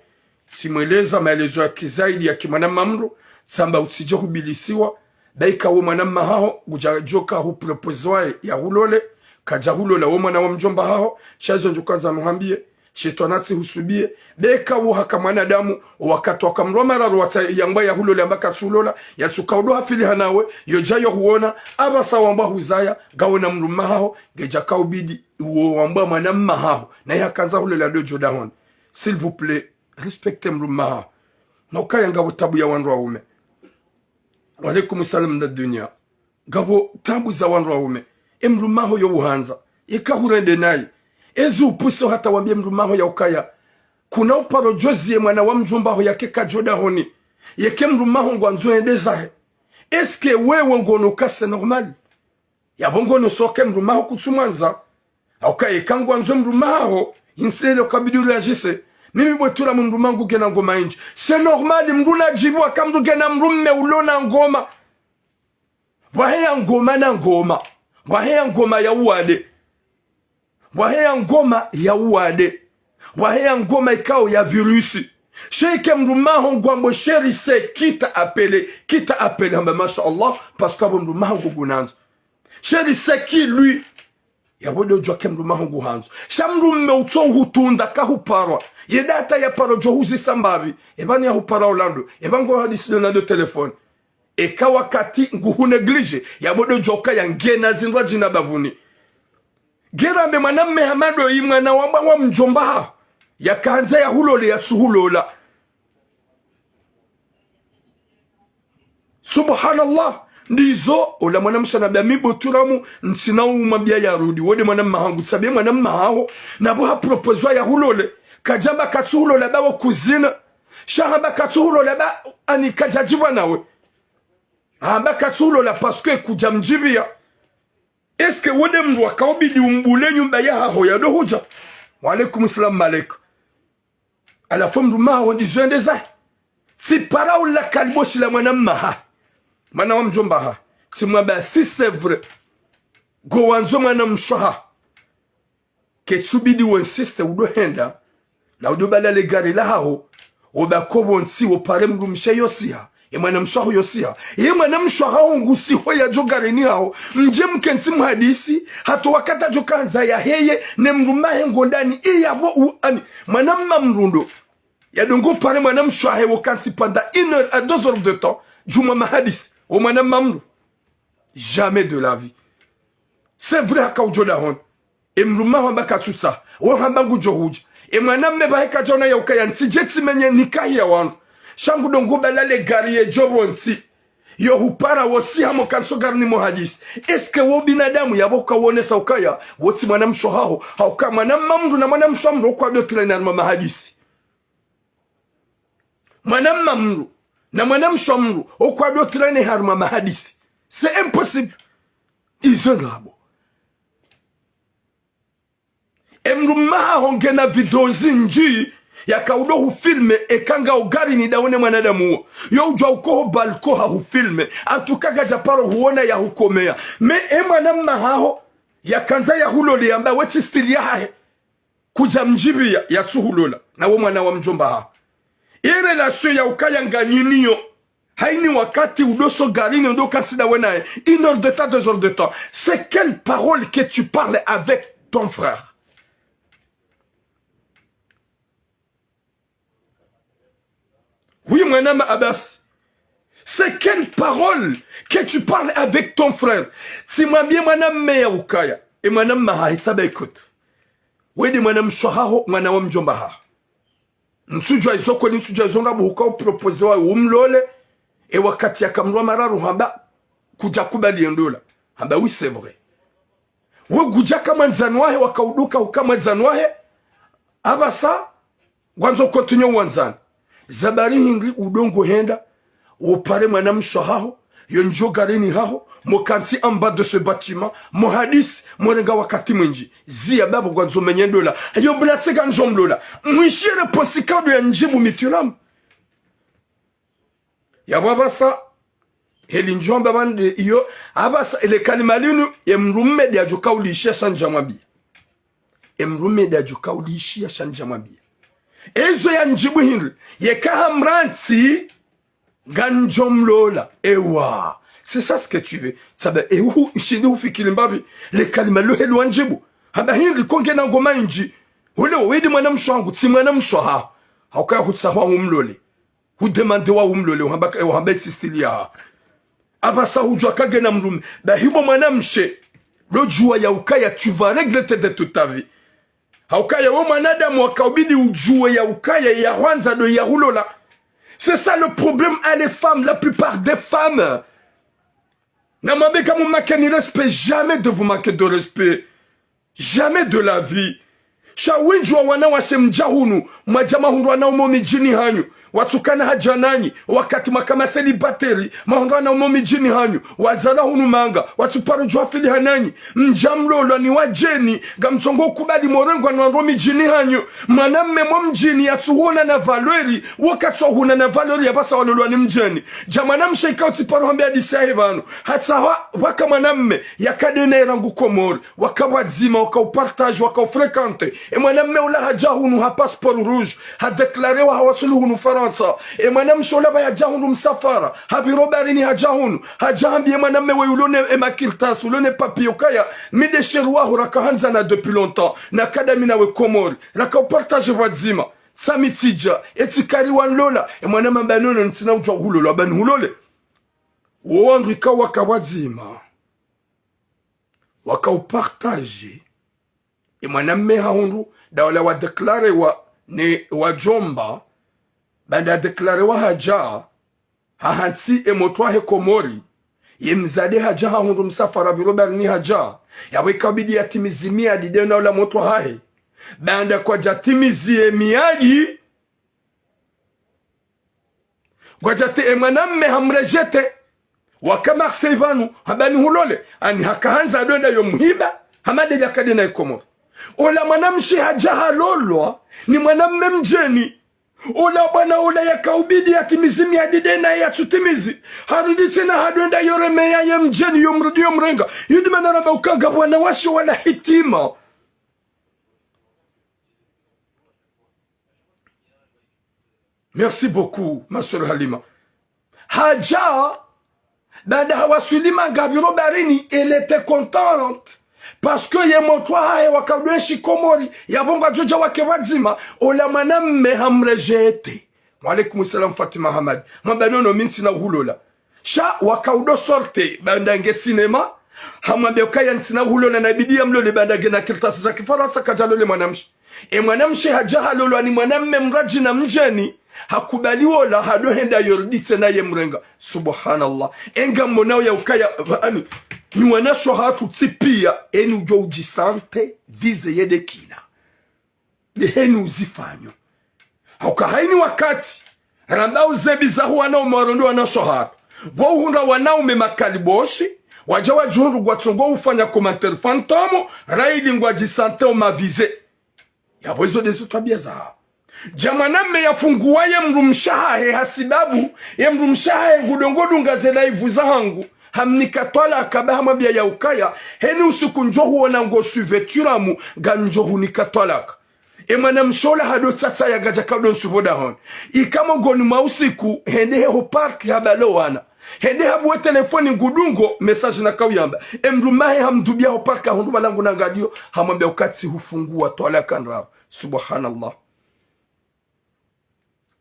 tsimweleza maelezo ya kizaidi ya kimwanamme mdru, tsamba utsidje hubilisiwa, ba ika wo mwanamme haho, ngudja djoka hupropose waye ya hulole, kadja hulola wo mwana wa mdjomba haho, sha izo ndjo kandza nuhambiye, shetwani atsihusubiye, ba ika wo haka mwanadamu, wakati waka mdru wa mararu watsa yambwa ya hulole amba katsulola, yatsuka udo hafili hanawe, yodja yo huona, apvasa wambwa huzaya, ngawe na mdrumme haho, ngedjaka ubidi, uwo wambwa mwanamme haho, na ye hakandza hulola ndo djo dahoni. S'il vous plaît, respectez mdrumme haho. Na ukaya ngapvo tabu ya wandru waume. Wa alaikum salam na dunia. Ngapvo tabu za wandru waume. E mdrumme haho yo uhandza. Yeka hurende naye. Ezi upuso hata wambie mdrumme haho ya ukaya. Kuna uparo djozi ye mwana wa mdjomba haho yake kadjo dahoni. Yeke mdrumme haho ngwandzo yende zahe. Est-ce que wewe ngono ka c'est normal? Yapvo ngono soke mdrumme haho kutsumwandza. Hauka yeka ngwandzo mdrumme haho, intsi lelo kabidi uréagisse. Mimi bwe tula mdrumme hangu ngena ngoma indji. C'est normal, mdru nadjibu aka mdru ngena mdrumme ulo na ngoma. Waheya ngoma na ngoma. Waheya ngoma ya uwade. Waheya ngoma ya uwade. Waheya ngoma ikao ya virus. Sha ike mdrumme haho ngwambo chéri c'est qui t'a appelé, qui t'a appelé, hamba masha Allah, parce que apvo mdrumme haho ngunandza. Chéri c'est qui lui? Yapvo ndo djuwa ke mdrumme haho nguhandzo. Sha mdrumme utso hutunda kahuparwa. Ye data ya paro djo huzisa mbapvi. Epvanu ya hupara ulando. Epvango hadisi ndo na ndo téléphone. Eka wakati nguhu négligé. Yapvo ndo djuwa ukaya ngena zindru djina bavuni. Ngerambe mwanamme hama ndo yi mwana wambwa wa mdjomba haho. Yakandza ya hulole yatsu hulola. Subhanallah. Ndizo, ola mwanamshe hanambia mi boturamu, ntsina umwambia yarudi. Wode mwanamme hangu, tsabe mwanamme haho, na bo ha propose ya hulole. Kadjamba katsu hulola ba wo kuzina. Sha hamba katsu hulola ba, ani kadjadjibwa nawe. Hamba katsu hulola parce que kudja mdjibia. Est-ce que wode mdru wakaubidi umbule nyumba ya haho ya ndo hudja? Wa alaikum salam, malek. Halafu mdrumme haho ndizo yende zahe. Tsipara ula kaliboshi la mwanamme haho. Mwana wa mdjomba haho. Tsimwambia si c'est vrai. Ngo wandzo mwanamshe haho. Ketsubidi wo insiste udo henda. Na udo bala le gari la haho. Oba ko pvontsi wo pare mdrumshe yosiha. Ye mwanamshe haho yosiha. Ye mwanamshe haho ngusiho yadjo garini haho. Mdje mkentsi muhadisi. Hata wakati djo kandza yaheye. Ne mdrumme hahe ngo ndani. Iyapvo u ani. Mwanamme mdru ndo. Ya dongo pare mwanamshe hahe wo kantsi pendant une heure à deux heures de temps. Djumwa mahadisi. Wo mwanamme mdru. Jamais de la vie. C'est vrai haka udjo dahoni. E mdrumme haho hamba katsutsaha. Wo hamba ngudjo hudja. E mwanamme pvahe kadjaona ya ukaya ntsi dje tsimenye nikahi ya wandru. Sha ngu dongo bala le gari ye djo pvontsi. Yo hupara wosiha mo kantsi garini mo hadisi. Est-ce que wo binadamu yapvo ka wonesa ukaya. Wo tsi mwanamshe haho. Hauka mwanamme mdru na mwanamshe mdru wo kwado traîner harumwa mahadisi. Mwanamme mdru na mwanamshe mdru wo kwado traîner harumwa mahadisi. C'est impossible. Izo ngapvo. E mdrumme haho ngena video zindji, yaka udo hufilme, eka nga ugarini ndawe ne mwanadamu wo. Yo udjuwa uko ho balcon ha hufilme. Antuka kadja paro huona ya hukomeya. Mais e mwanamme haho, yakandza ya hulole yamba we tsi style ya hahe. Kudja mdjibia, yatsu hulola. Na wo mwana wa mdjomba haho. E relation ya ukaya nganyiniyo. Haini wakati udo so garini ndo kantsi ndawe naye. Une heure de temps, deux heures de temps. C'est quelle parole que tu parles avec ton frère? Oui, mwanamme Abbas. C'est quelle parole que tu parles avec ton frère? Tsimwambie mwanamme ya ukaya. E mwanamme hahe tsabe écoute. Wede mwanamshe haho, mwana wa mdjomba haho. Ntsudjuwa izo kweli, ntsudjuwa izo ngapvo huka upropose wa umlole. E wakati yaka mdru wa mararu hamba, kudja kubali ye ndola. Hamba, oui, c'est vrai. We ngudjaka mwandzani wahe, waka udo ka uka mwandzani wahe. Apvasa, ngwandzo continuer wandzani. Zabari hindri udo ngo henda, wo pare mwanamshe haho, yo ndjo garini haho, mo kantsi en bas de ce bâtiment, mo hadisi, mo renga wakati mwindji. Ziya bapvo ngwandzo menye ndola. Yo bula tsika ndjo mlola. Mwishiye réponse kado ya ndjibu mitulamu. Yapvo apvasa, Heli ndjomba bande iyo, apvasa ele kalima linu, emdrume ndiyadjo kaulishiya sha ndjamwambiya. Emdrume ndiyadjo kaulishiya sha ndjamwambiya. Ezo yandjibu hindri, yeka hamrantsi, ngamdjo mlola. Ewa. C'est ça ce que tu veux. Sabe, ehu, nshindi hufikiri mbapvi, le kalima lo heli wandjibu. Hamba hindri ko ngena ngoma indji. Hule wawidi mwanamshe hangu, tsi mwanamshe haho. Haukaya hutsaha umlole. Hudemande wa umlole, uhamba ka, uhamba etsi style yaho. Apvasa hudjuwa kangena mdrume. Bahi bo mwanamshe, ndo djuwa ya ukaya, tu vas regretter de toute ta vie. Haukaya we mwanadamu wakaubidi udjuwe ya ukaya ya hwandza ndo ya hulola. C'est ça le problème à les femmes, la plupart des femmes. Namwambe ka mumakeni respect, jamais de vous manquer de respect. Jamais de la vie. Sha windji wa wanawashe mdja hunu, mwadja mahundru wanaume midjini hanyu, watsukana hadja nanyi, wakati mwaka ma célibataire, mahundru wanaume midjini hanyu, wazala hunu manga, watsuparo djuwa fili hananyi, mdja mlolwa ni wadjeni, ngamtsongo ukubali morengwa ni wandru midjini hanyu, mwanamme mo mdjini yatsuhona na valeur, wo katsuhona na valeur ya pvasa walolwa ni mdjeni. Dja mwanamshe ikao tsiparo hambe hadisi yahe pvanu, hatsaha pvwaka mwanamme, yakade naye rangu Komori, waka pvwadzima, waka upartage, waka ufréquenter. E mwanamme ula hadja hunu ha passeport rouge, hadéclarewa hawasuli hunu Farantsa. E mwanamshe ula pvaye hadja hunu msafara, hapviro baharini hadja hunu, hadja hambiye mwanamme we ulo ne e makartasi, ulo ne papier ukaya, mi nde chéri waho raka handzana depuis longtemps, na kada mi nawe Komori, raka upartage pvwadzima. Sa mi tsidja, etsi kari wanlola, e mwanamme hamba nono, ntsina udjuwa hulolwa, hamba nihulole. Wo wandru ikao waka pvwadzima. Waka upartage. E mwanamme hahundru, nda wala wadéclarewa ne wadjomba, baanda yadéclarewa hadja, hahantsi e motro wahe Komori, ye mdzadze hadja hahundru msafara pviro baharini hadja, yapvo ikabidi yatimizi miadi nde na ula motro wahahe. Baanda kwadja timizi ye miadi, ngwadja te e mwanamme hamrejeté. Waka Marseille pvanu, hamba nihulole, ani haka handza ndo enda yo muhiba, hama nde yakade naye Komori. Ola mwanamshe hadja halolwa ni mwanamme mdjeni. Ola bwana ola yakaubidi yatimizi miadi nde naye yatsutimizi. Harudi tsena hado enda yo remeya ye mdjeni, yo mrudi yo mrenga. Yudi mana ramba ukanga bwana washe wala hitima. Merci beaucoup, ma sœur Halima. Hadja, baanda hawaswili manga pviro baharini, elle était contente. Parce que ye motro wahahe waka udwenshi Komori, yapvo ngwadjo dja wake pvwadzima, ola mwanamme hamrejeté. Wa alaykum salam Fatima Hamad. Mwamba nono mi ntsina uhulola. Sha waka udo sortir, baanda nge cinéma, hamwambia ukaya ntsina uhulola na ibidi yamlole baanda ngena kartasi za kifarantsa kadja lole mwanamshe. E mwanamshe hadja halolwa ni mwanamme mradji na mdjeni, hakubali wola hado henda yorudi tsena ye mrenga. Subhanallah. E ngamonao ya ukaya, ani, ni wanashe hatru tsi pia, eni udjo udjisentir, vize yede kina. Nde heni uzifanyo. Hauka haini wakati, ramba uzembi zaho wanaume warondo wanashe hatru. Pvo uhundra wanaume makaliboshi, wadja wadjihundru ngwatsongo ufanya commentaire fantôme, raili ngwadjisentir o mavisé. Yapvo izo ndezo twabia zaho. Dja mwanamme yafunguwa ye mdrumshe wahahe hasibabu, ye mdrumshe wahahe ngudo ngodunga ze live zahangu. Hamnika twalaka ba hamwambia ya ukaya, heni usiku ndjo huona ngo suivre Tiramu, ngamdjo hunika twalaka. E mwanamshe ola hado tsatsa ya ngadja kado nsuivo dahoni. Ika mongoni mwa usiku, hende he ho parc habalo wana. Hende habuwe telefoni ngudungo, message nakauyamba. E mdrume wahe hamdubia ho parc hahundru bala ngu na ngadio, hamwambia uka tsihufunguwa twalaka ndrabo. Subhanallah.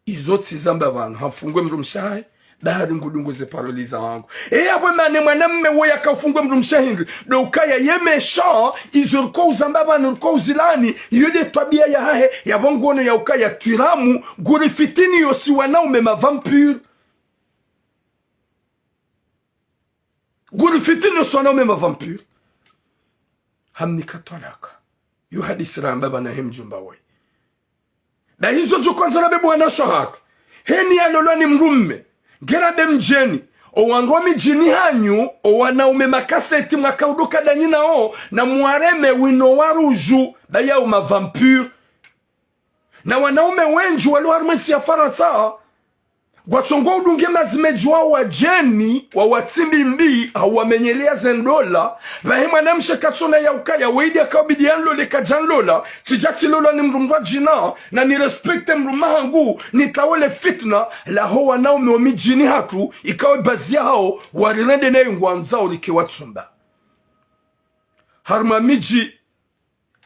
Izo tsi zamba pvanu, hamfunguwe mdrumshe wahe, bahari ngudungo ze paroli zahangu. E yapvo mana e mwanamme wo yakafunguwe mdrumshe wahe hindri, ndo ukaya ye méchant, izo riko uzamba pvanu, riko uzilani, iyo nde twabia yahahe, yapvo ngono ya ukaya Tiramu, ngurifitini yo si wanaume ma vampire. Ngurifitini yo si wanaume ma vampire. Hamnika twalaka. Yo hadisi ramba pvanu he mdjomba we. Nda hizo djo kwanza rabe bwana shahaka. Heni yalolwa ni mdrume. Ngera nde mdjeni. O wandru wa midjini hanyu, o wanaume makaseti mwaka udoka danyi nao, na mwareme wino wa rudju, nda yao ma vampire. Na wanaume wendji walo harumwa entsi ya Farantsa, Ngwatsongo udunge mazimedji wa wadjeni, wa watsimbi mbi, hau wamenyeleya ze ndola. Pvahe mwanamshe katsona ya ukaya, weidi yakaubidi yanlole kadjanlola, tsidja tsilolwa ni mdru mdru wa djina, na ni respecte mdrume wahangu, nitawole fitna, laho wanaume wa midjini hatru, ikawe bazi yahao, warirende nayi ngwandzao rike watsumba. Harumwa midji,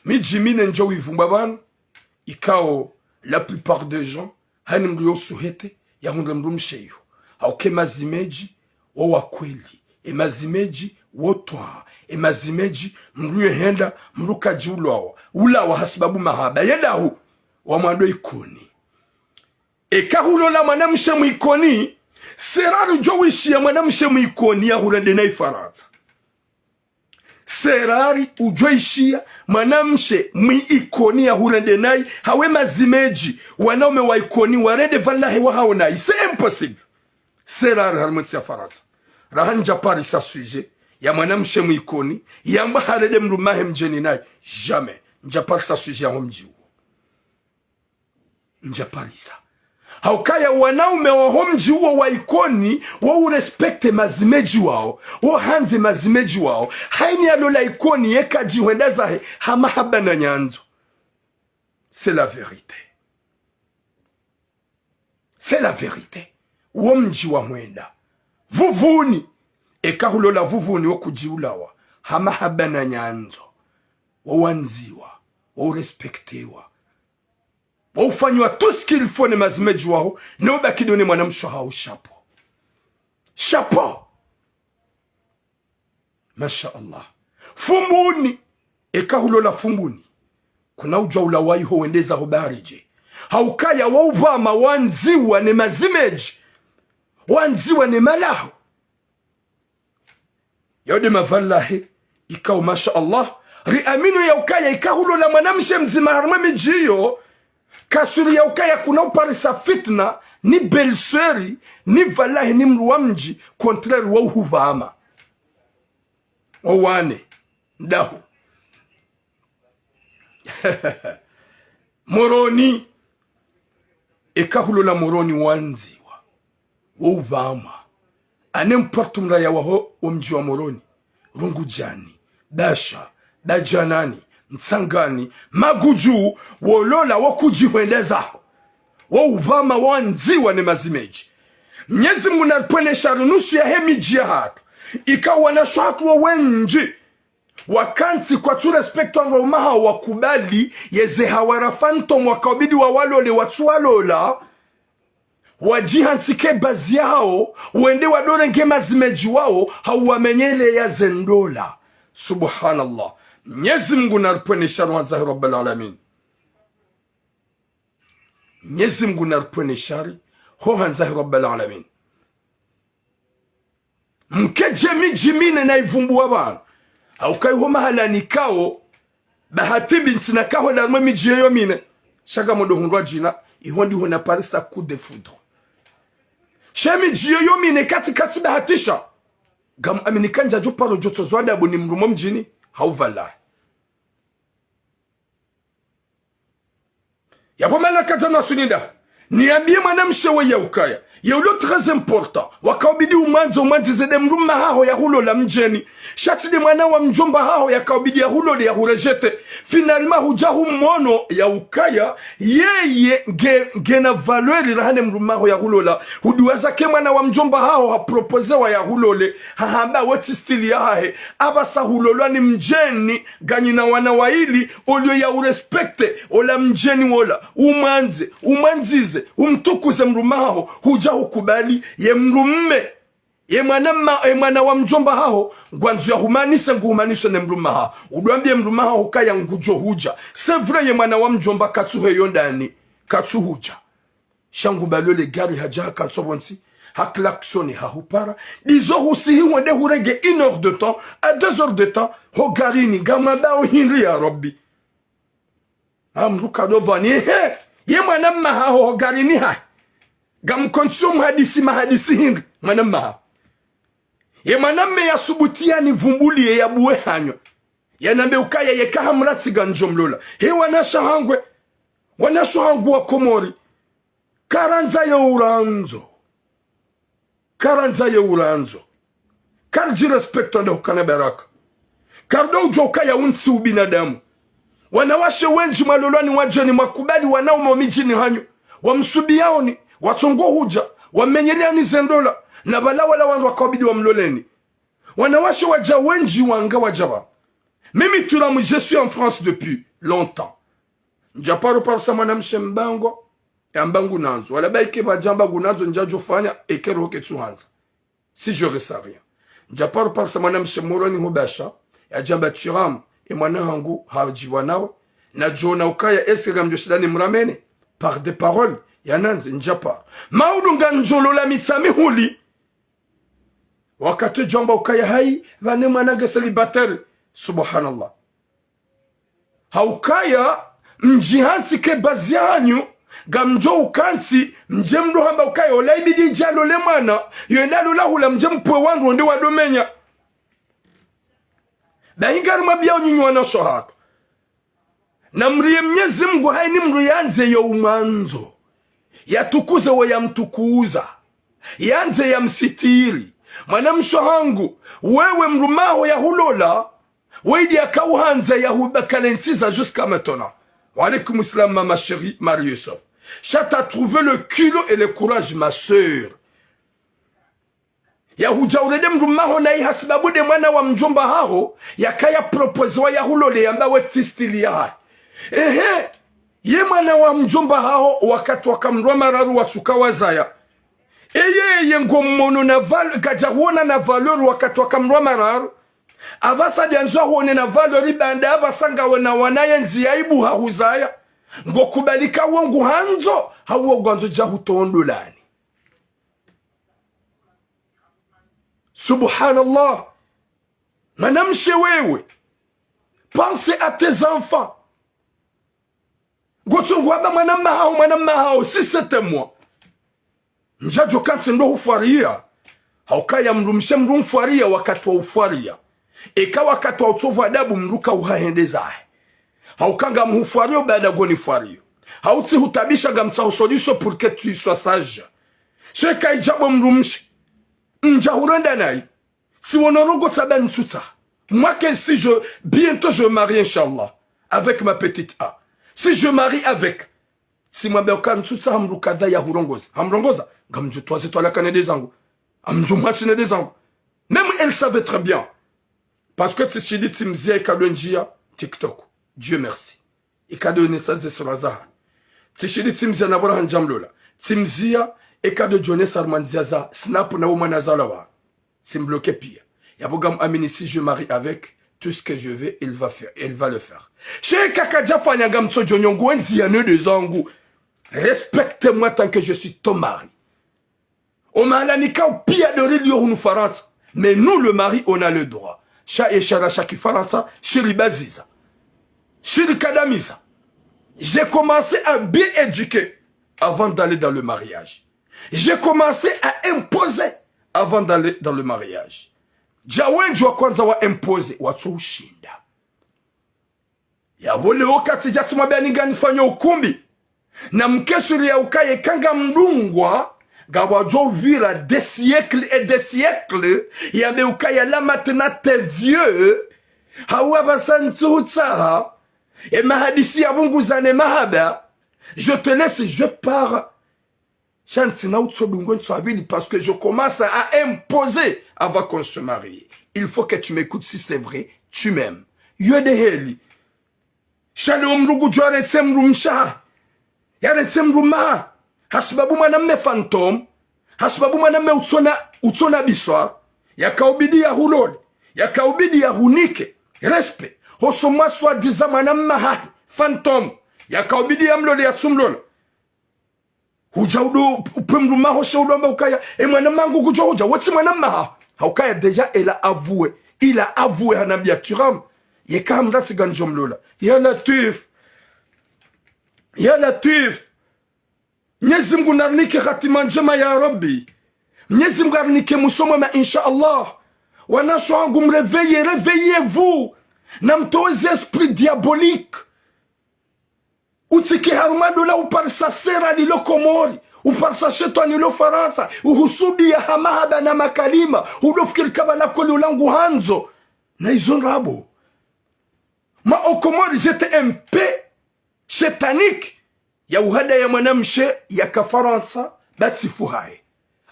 midji mine ndjo wivumbwa pvanu, ikao la plupart des gens, hani mdru yo suhete, yahundre mdrumshe iyo. Hauka e mazimedji, wo wa kweli. E mazimedji, wo twaa. E mazimedji, mdru yo henda, mdru kadji ulawa. Ulawa hasibabu mahaba. Ye dahu, wa mwando Ikoni. Eka hulola mwanamshe mwIkoni, c'est rare udjo wishiya mwanamshe mwIkoni yahurende nayi Farantsa. C'est rare udjo ishiya mwanamshe mwIkoni yahurende nayi, hawe mazimedji, wanaume wa Ikoni, warende pvala he wahao nayi. C'est impossible. C'est rare harumwa entsi ya Farantsa. Raha ndjaparisa sujet ya mwanamshe mwIkoni, yamba harende mdrume wahe mdjeni nayi. Jamais. Ndjaparisa sujet ya ho mdji uwo. Ndjaparisa. Haukaya wanaume wa ho mdji uwo wa Ikoni, wo urespecte mazimedji wao, wo handze mazimedji wao, hayini yalola Ikoni yeka djihwenda zahe, ha mahaba na nyandzo. C'est la vérité. C'est la vérité. Wo mdji wa hwenda. Vuvuni. Eka hulola Vuvuni wo kudji ulawa, ha mahaba na nyandzo. Wo wandziwa, wo urespectewa. Wo ufanyiwa tout ce qu'il faut ne mazimedji waho, ne ubaki ndo ne mwanamshe waho, chapeau. Chapeau. Masha Allah. Fumbuni. Eka hulola Fumbuni, kuna udjua ulawa iho wende zaho baridje. Haukaya wo upvama wandziwa ne mazimedji. Wandziwa ne malaho. Yao nde mavalahe, ikao, masha Allah, riamini ya ukaya ika hulola mwanamshe mdzima harumwa emidji iyo, kaswiri ya ukaya kuna uparisa fitna, ni belle-sœur, ni valahe, ni mdru wa mdji, contraire wa uhupvama. Owane, ndahu. Moroni. Eka hulola Moroni wandziwa, wo upvamwa. Ane mpartu mraya waho wo mdji wa Moroni, Rungudjani, Basha, Badjanani, Mtsangani, Magudju, wolola wo kudjihwenda zaho. Wo upvamwa wandziwa ne mazimedji. Mnyezi Mungu naripvwene shari nusu yahe midji yahatru. Ika wanashe wahatru wo wendji wakantsi kwatsu respecte wandru waume wahawo wakubali yeze hawara fantôme wakaubidi wawalole watsu walola. Wadjihantsi ke bazi yahawo, wende wadorenge mazimedji wawo, hau wamenyeleya ze ndola. Subhanallah. Mnyezi Mungu naripvwene shari ho handza he Rabbal Alamin. Mnyezi Mungu naripvwene shari ho handza he Rabbal Alamin. Mkedje midji mine nayivumbuwa pvanu. Haukaya iho mahala nikao, bahati mbi ntsina kaho nda harumwa emidji yeyo mine. Sha ngamdjo hundrwa djina, iho ndiho naparisa coup de foudre. Sha emidji yeyo mine katsi, katsi bahatisha. Ngamwamini kandja djo paro djo tsozwa adabu ni mdru mo mdjini, hau valahe. Yapvo mana kadza nasuninda. Niambiye mwanamshe we ya ukaya, ye ulo très important, wakaubidi umwandze, umwandzize nde mdrume wahaho yahulola mdjeni. Sha tsi nde mwana wa mdjomba wahaho yakaubidi yahulole, yahurejete. Finalement hudja humono ya ukaya, yeye nge, ngena valeur raha ne mdrume wahaho yahulola. Huduwaza ke mwana wa mdjomba wahaho haproposewa yahulole, hahamba wo tsi style yahahe. Apvasa hulolwa ni mdjeni, nganyina wana waili, olio ya urespecte ola mdjeni wola, umwandze, umwandzize, umtukuze mdrume wahaho, hudja hukubali, ye mdrume, ye mwana ma, ye mwana wa mdjomba wahaho, ngwandzo yahumanise, nguhumaniswe ne mdrume wahaho. Udjwambiye mdrume wahaho kaya ngudjo hudja. C'est vrai ye mwana wa mdjomba katsu heyo ndani, katsu hudja. Sha ngu balole gari hadja hakantsi pvontsi, haklaksoni hahupara. Ndizo husihi wende hurenge une heure de temps, à deux heures de temps, ho garini, ngamwambao hindri ya Rabbi. Amruka dovani, he, ye mwanamme wahaho ho garini hahe. Ngamkontsi yo muhadisi, mahadisi hindri, mwanamme wahaho. Ye mwanamme yasubuti yanivumbuliye yabuwe hanywa. Yanambe ukaya yeka hamratsi ngamdjo mlola. He wanashe wahangu, wanashe wahangu wa Komori. Karandza yo urandzo. Karandza ye urandzo. Karidji respecte nda hukana baraka. Karidjo udjuwa ukaya untsi ubinadamu. Wanawashe wendji mwalolwa ni wadjeni mwakubali wanaume wa midjini hanyu. Wamsubiyaoni, watsongo hudja, wamenyeleani ze ndola, na pvala wala wandru wakawabidi wamloleni. Wanawashe wadja wendji wanga wadja pvanu. Mimi Turamu, je suis en France depuis longtemps. Ndjaparo parisa mwanamshe mbango, yamba ngunandzo. Wala baike pvadjamba ngunandzo ndjadjofanya, eke roho ketsuhandza. Si je ressens rien. Ndjaparo parisa mwanamshe Moroni hubasha, yadjamba Turamu, e mwana hangu hadjibwa nawe. Nadjona ukaya est-ce que ngamdjo shinda nimramene. Par des paroles, yanandze, ndjaparo. Maudu ngandjolola mitsamihuli. Wakati djwamba ukaya hayi, pvane mwana nge célibataire. Subhanallah. Haukaya, mdji hantsi ke bazi hanyu, ngamdjo ukantsi, mdje mdru hamba ukaya, ola ibidi djalole mwana, yo enda lola hula mdje mpve wandru wende wadomenya. Bahi ngarimwambiyawo nyinyi wanashe hatru. Namriye Mnyezi Mngu hayi ni mdru yandze yo umwandzo. Yatukuze wo yamtukuza. Yandze yamsitiri. Mwanamshe hangu, wewe mdrume haho yahulola, wewe idi yakauhandza yahubakalentsi za jusqu'à maintenant. Wa alaykum salam, ma, ma chérie, Marie Youssef. Sha t'as trouvé le culot et le courage, ma sœur. Yahudja urende mdrume haho nayi hasibabu nde mwana wa mdjomba haho, yakaya proposewa yahulole yamba we tsi style yahahe. Ehe, ye mwana wa mdjomba haho wakati waka mdru wa mararu watsuka wazaya. Eye, eye ngomwono na val-, kadja huona na valeur wakati waka mdru wa mararu. Apvasa ndiandzo ahuone na valeur baanda apvasa ngawe na wana yendzi ya ibu hahuzaya. Ngokubali ka wo nguhandzo, hau wo ngwandzo dja hutondolani. Subhanallah. Mwanamshe wewe, pense à tes enfants. Ngotsungu amba mwanamme haho, mwanamme haho, si c'était moi. Ndjadjo kantsi ndo hufwariya. Haukaya mdrumshe mdru mfwariya wakati wa ufwariya. Eka wakati wa utsovu adabu mdru kauhahendeza hahe. Hauka ngamhufwariyo baanda ngonifwariyo. Hautsi hutabisha ngamtsaho solution pour que tu sois sage. Sha eka idjabo mdrumshe. Ndja hurenda nayi. Tsi wono rongo tsaba ntsutsa. Moi que si je, bientôt je me marie, Inch'Allah. Avec ma petite A. Si je marie avec. Tsi mwambe uka ntsutsa ha mdru kadha yahurongoza. Hamrongoza. Ngamdjo twaze twalaka nende zangu. Ngamdjo mwatsi nende zangu. Même elle savait très bien. Parce que tsishindi tsimziya ikado ndjiya TikTok. Dieu merci. Ikado yonesa ze sura zaha. Tsishindi tsimziya na bora handja mlola. Tsimziya ikado djonesa harumwa ndziya za Snap na wo mwana zalawa. Tsimbloke piya. Yapvo ngamwamini si je marie avec, tout ce que je veux, il va faire, il va le faire. Sha eka kadjafanya ngamtsodjo nyongo wendziya nende zangu. Respecte-moi tant que je suis ton mari. O mahala nikao piya ndo rilio hunu Farantsa. Mais nous, le mari, on a le droit. Sha ye shara sha kifarantsa, shiribaziza. Shirikadamiza. J'ai commencé à bien éduquer avant d'aller dans le mariage. J'ai commencé à imposer avant d'aller dans le mariage. Dja wendji wa kwandza wa imposer, watso ushinda. Yapvo leo katsi djatsi mwambe ani nganifanyo ukumbi. Na mkesuri ya ukaya eka ngamdungwa, ngapvwadjo pvira des siècles et des siècles, yambe ukaya là maintenant t'es vieux, hau apvasa ntsi hutsaha, e mahadisi ya pvunguzane mahaba, je te laisse, je pars. Sha ntsina utsodungwa ntsu apvili parce que je commence à imposer avant qu'on se marie. Il faut que tu m'écoutes si c'est vrai, tu m'aimes. Yo nde heli. Sha leo mdru ngudjo yarentse mdrumshe hahe. Yarentse mdrume hahe. Hasibabu mwanamme fantôme. Hasibabu mwanamme utsona, utsona biswa. Yakaubidi yahulole. Yakaubidi yahunike. Respect. Hosoni mwa soi-disant mwanamme hahe. Fantôme. Yakaubidi yamlole yatsumlola. Hudja udo, upve mdrume haho sha udo amba ukaya, e mwanamme hangu kudjo hudja, we tsi mwanamme haho. Haukaya déjà, elle a avoué. Il a avoué, hanambia Turamu. Yeka hamratsi ngamdjo mlola. Ya Latwif. Ya Latwif. Mnyezi Mngu narinike hatima ndjema ya Rabbi. Mnyezi Mngu arinike mwiso mwema, Inch'Allah. Wanashe hangu mréveillez, réveillez-vous. Na mtowe ze esprit diabolique. Utsike harumwa ndola uparisa sera lilo Komori. Uparisa shetwani lo Farantsa, uhusubiya ha mahaba na makalima, udofikiri kaba la kweli ulangu handzo. Na izo ndrabo. Ma au Comores, j'étais un peu shetanique. Ya uhada ya mwanamshe yaka Farantsa, ba tsifu haye.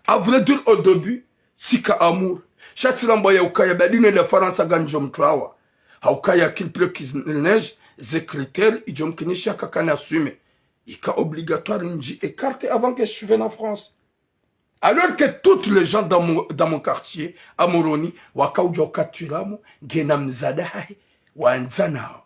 À vrai dire, au début, tsika amour. Sha tsilambwa ya ukaya badi nenda Farantsa ngamdjo mtrawa. Ha ukaya qu'il pleut qu'il neige, ze critères, idjo mkinisha kakana assumer. Ika obligatoire ndji écarté avant que je vienne en France. Alors que toutes les gens dans mon, dans mon quartier, à Moroni, waka udjua uka Twiramu, ngena mdzadze hahe, wandzanao.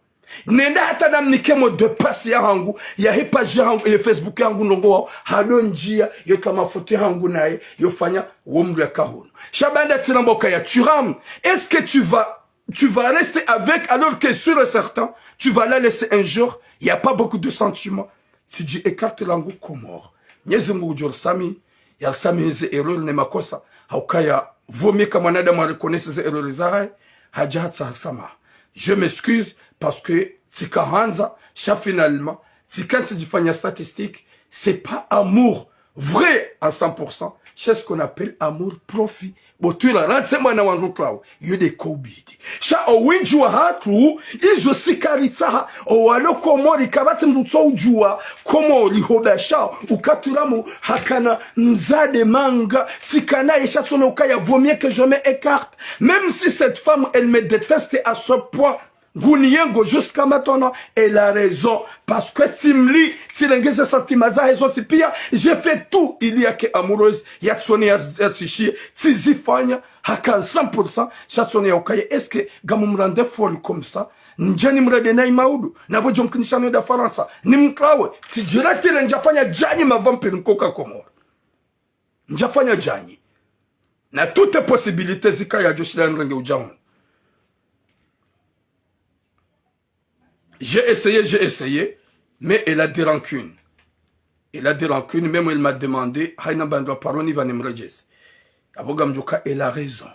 Nenda hata namnike mot de passe yahangu, yahe page yahangu, ye Facebook yahangu ndrongoo, hado ndjia, yo tria mafoto yahangu naye, yo fanya, wo mdru yaka hunu. Sha banda tsilambwa ukaya Twiramu, est-ce que tu vas, tu vas rester avec, alors que sûr et certain, tu vas la laisser un jour, y a pas beaucoup de sentiments. Tsidji écarté langu Comores. Mnyezi Mungu ngudjo risamihi, yarisamihi ze erreur ne makosa. Ha ukaya, vaut mieux ka mwanadamu a reconnaisse ze erreur zahahe, hadja hatsaha samaha. Je m'excuse parce que tsika handza, sha finalement, tsika ntsidjifanya statistique, c'est pas amour vrai à cent pour cent, c'est ce qu'on appelle amour profit. Bo Twira, rantse mwana wandru trawe, yo nde ko ubidi. Sha owindji wahatru, izo tsi karitsaha, owalo Komori kapvatsi mdru tso udjua, Komori hobasha, uka Twiramu, hakana mdzadze manga, tsika naye sha tsona ukaya vaut mieux que je m'écarte. Même si cette femme, elle me déteste à ce point, nguniyengo jusqu'à maintenant, elle a raison. Parce que tsimli, tsirenge ze sentiments zahe zontsi pia, j'ai fait tout, il y a que amoureuse, yatsone ya, yatsishiye, tsizifanya, haka cent pour cent, sha tsone ya ukaya, est-ce que ngamumrendre folle comme ça? Ndje nimrende nayi maudu, na bo djo mkinisha nenda Farantsa, nimtrawe, tsidjira tile ndjafanya djanyi ma vampire nkoka Komori. Ndjafanya djanyi. Na toutes possibilités zikaya djo shila nrenge udja hunu. J'ai essayé, j'ai essayé, mais elle a des rancunes. Elle a des rancunes, même elle m'a demandé, haina bandwa paroni va nimredjeze. Abo ngamdjo ka, elle a raison.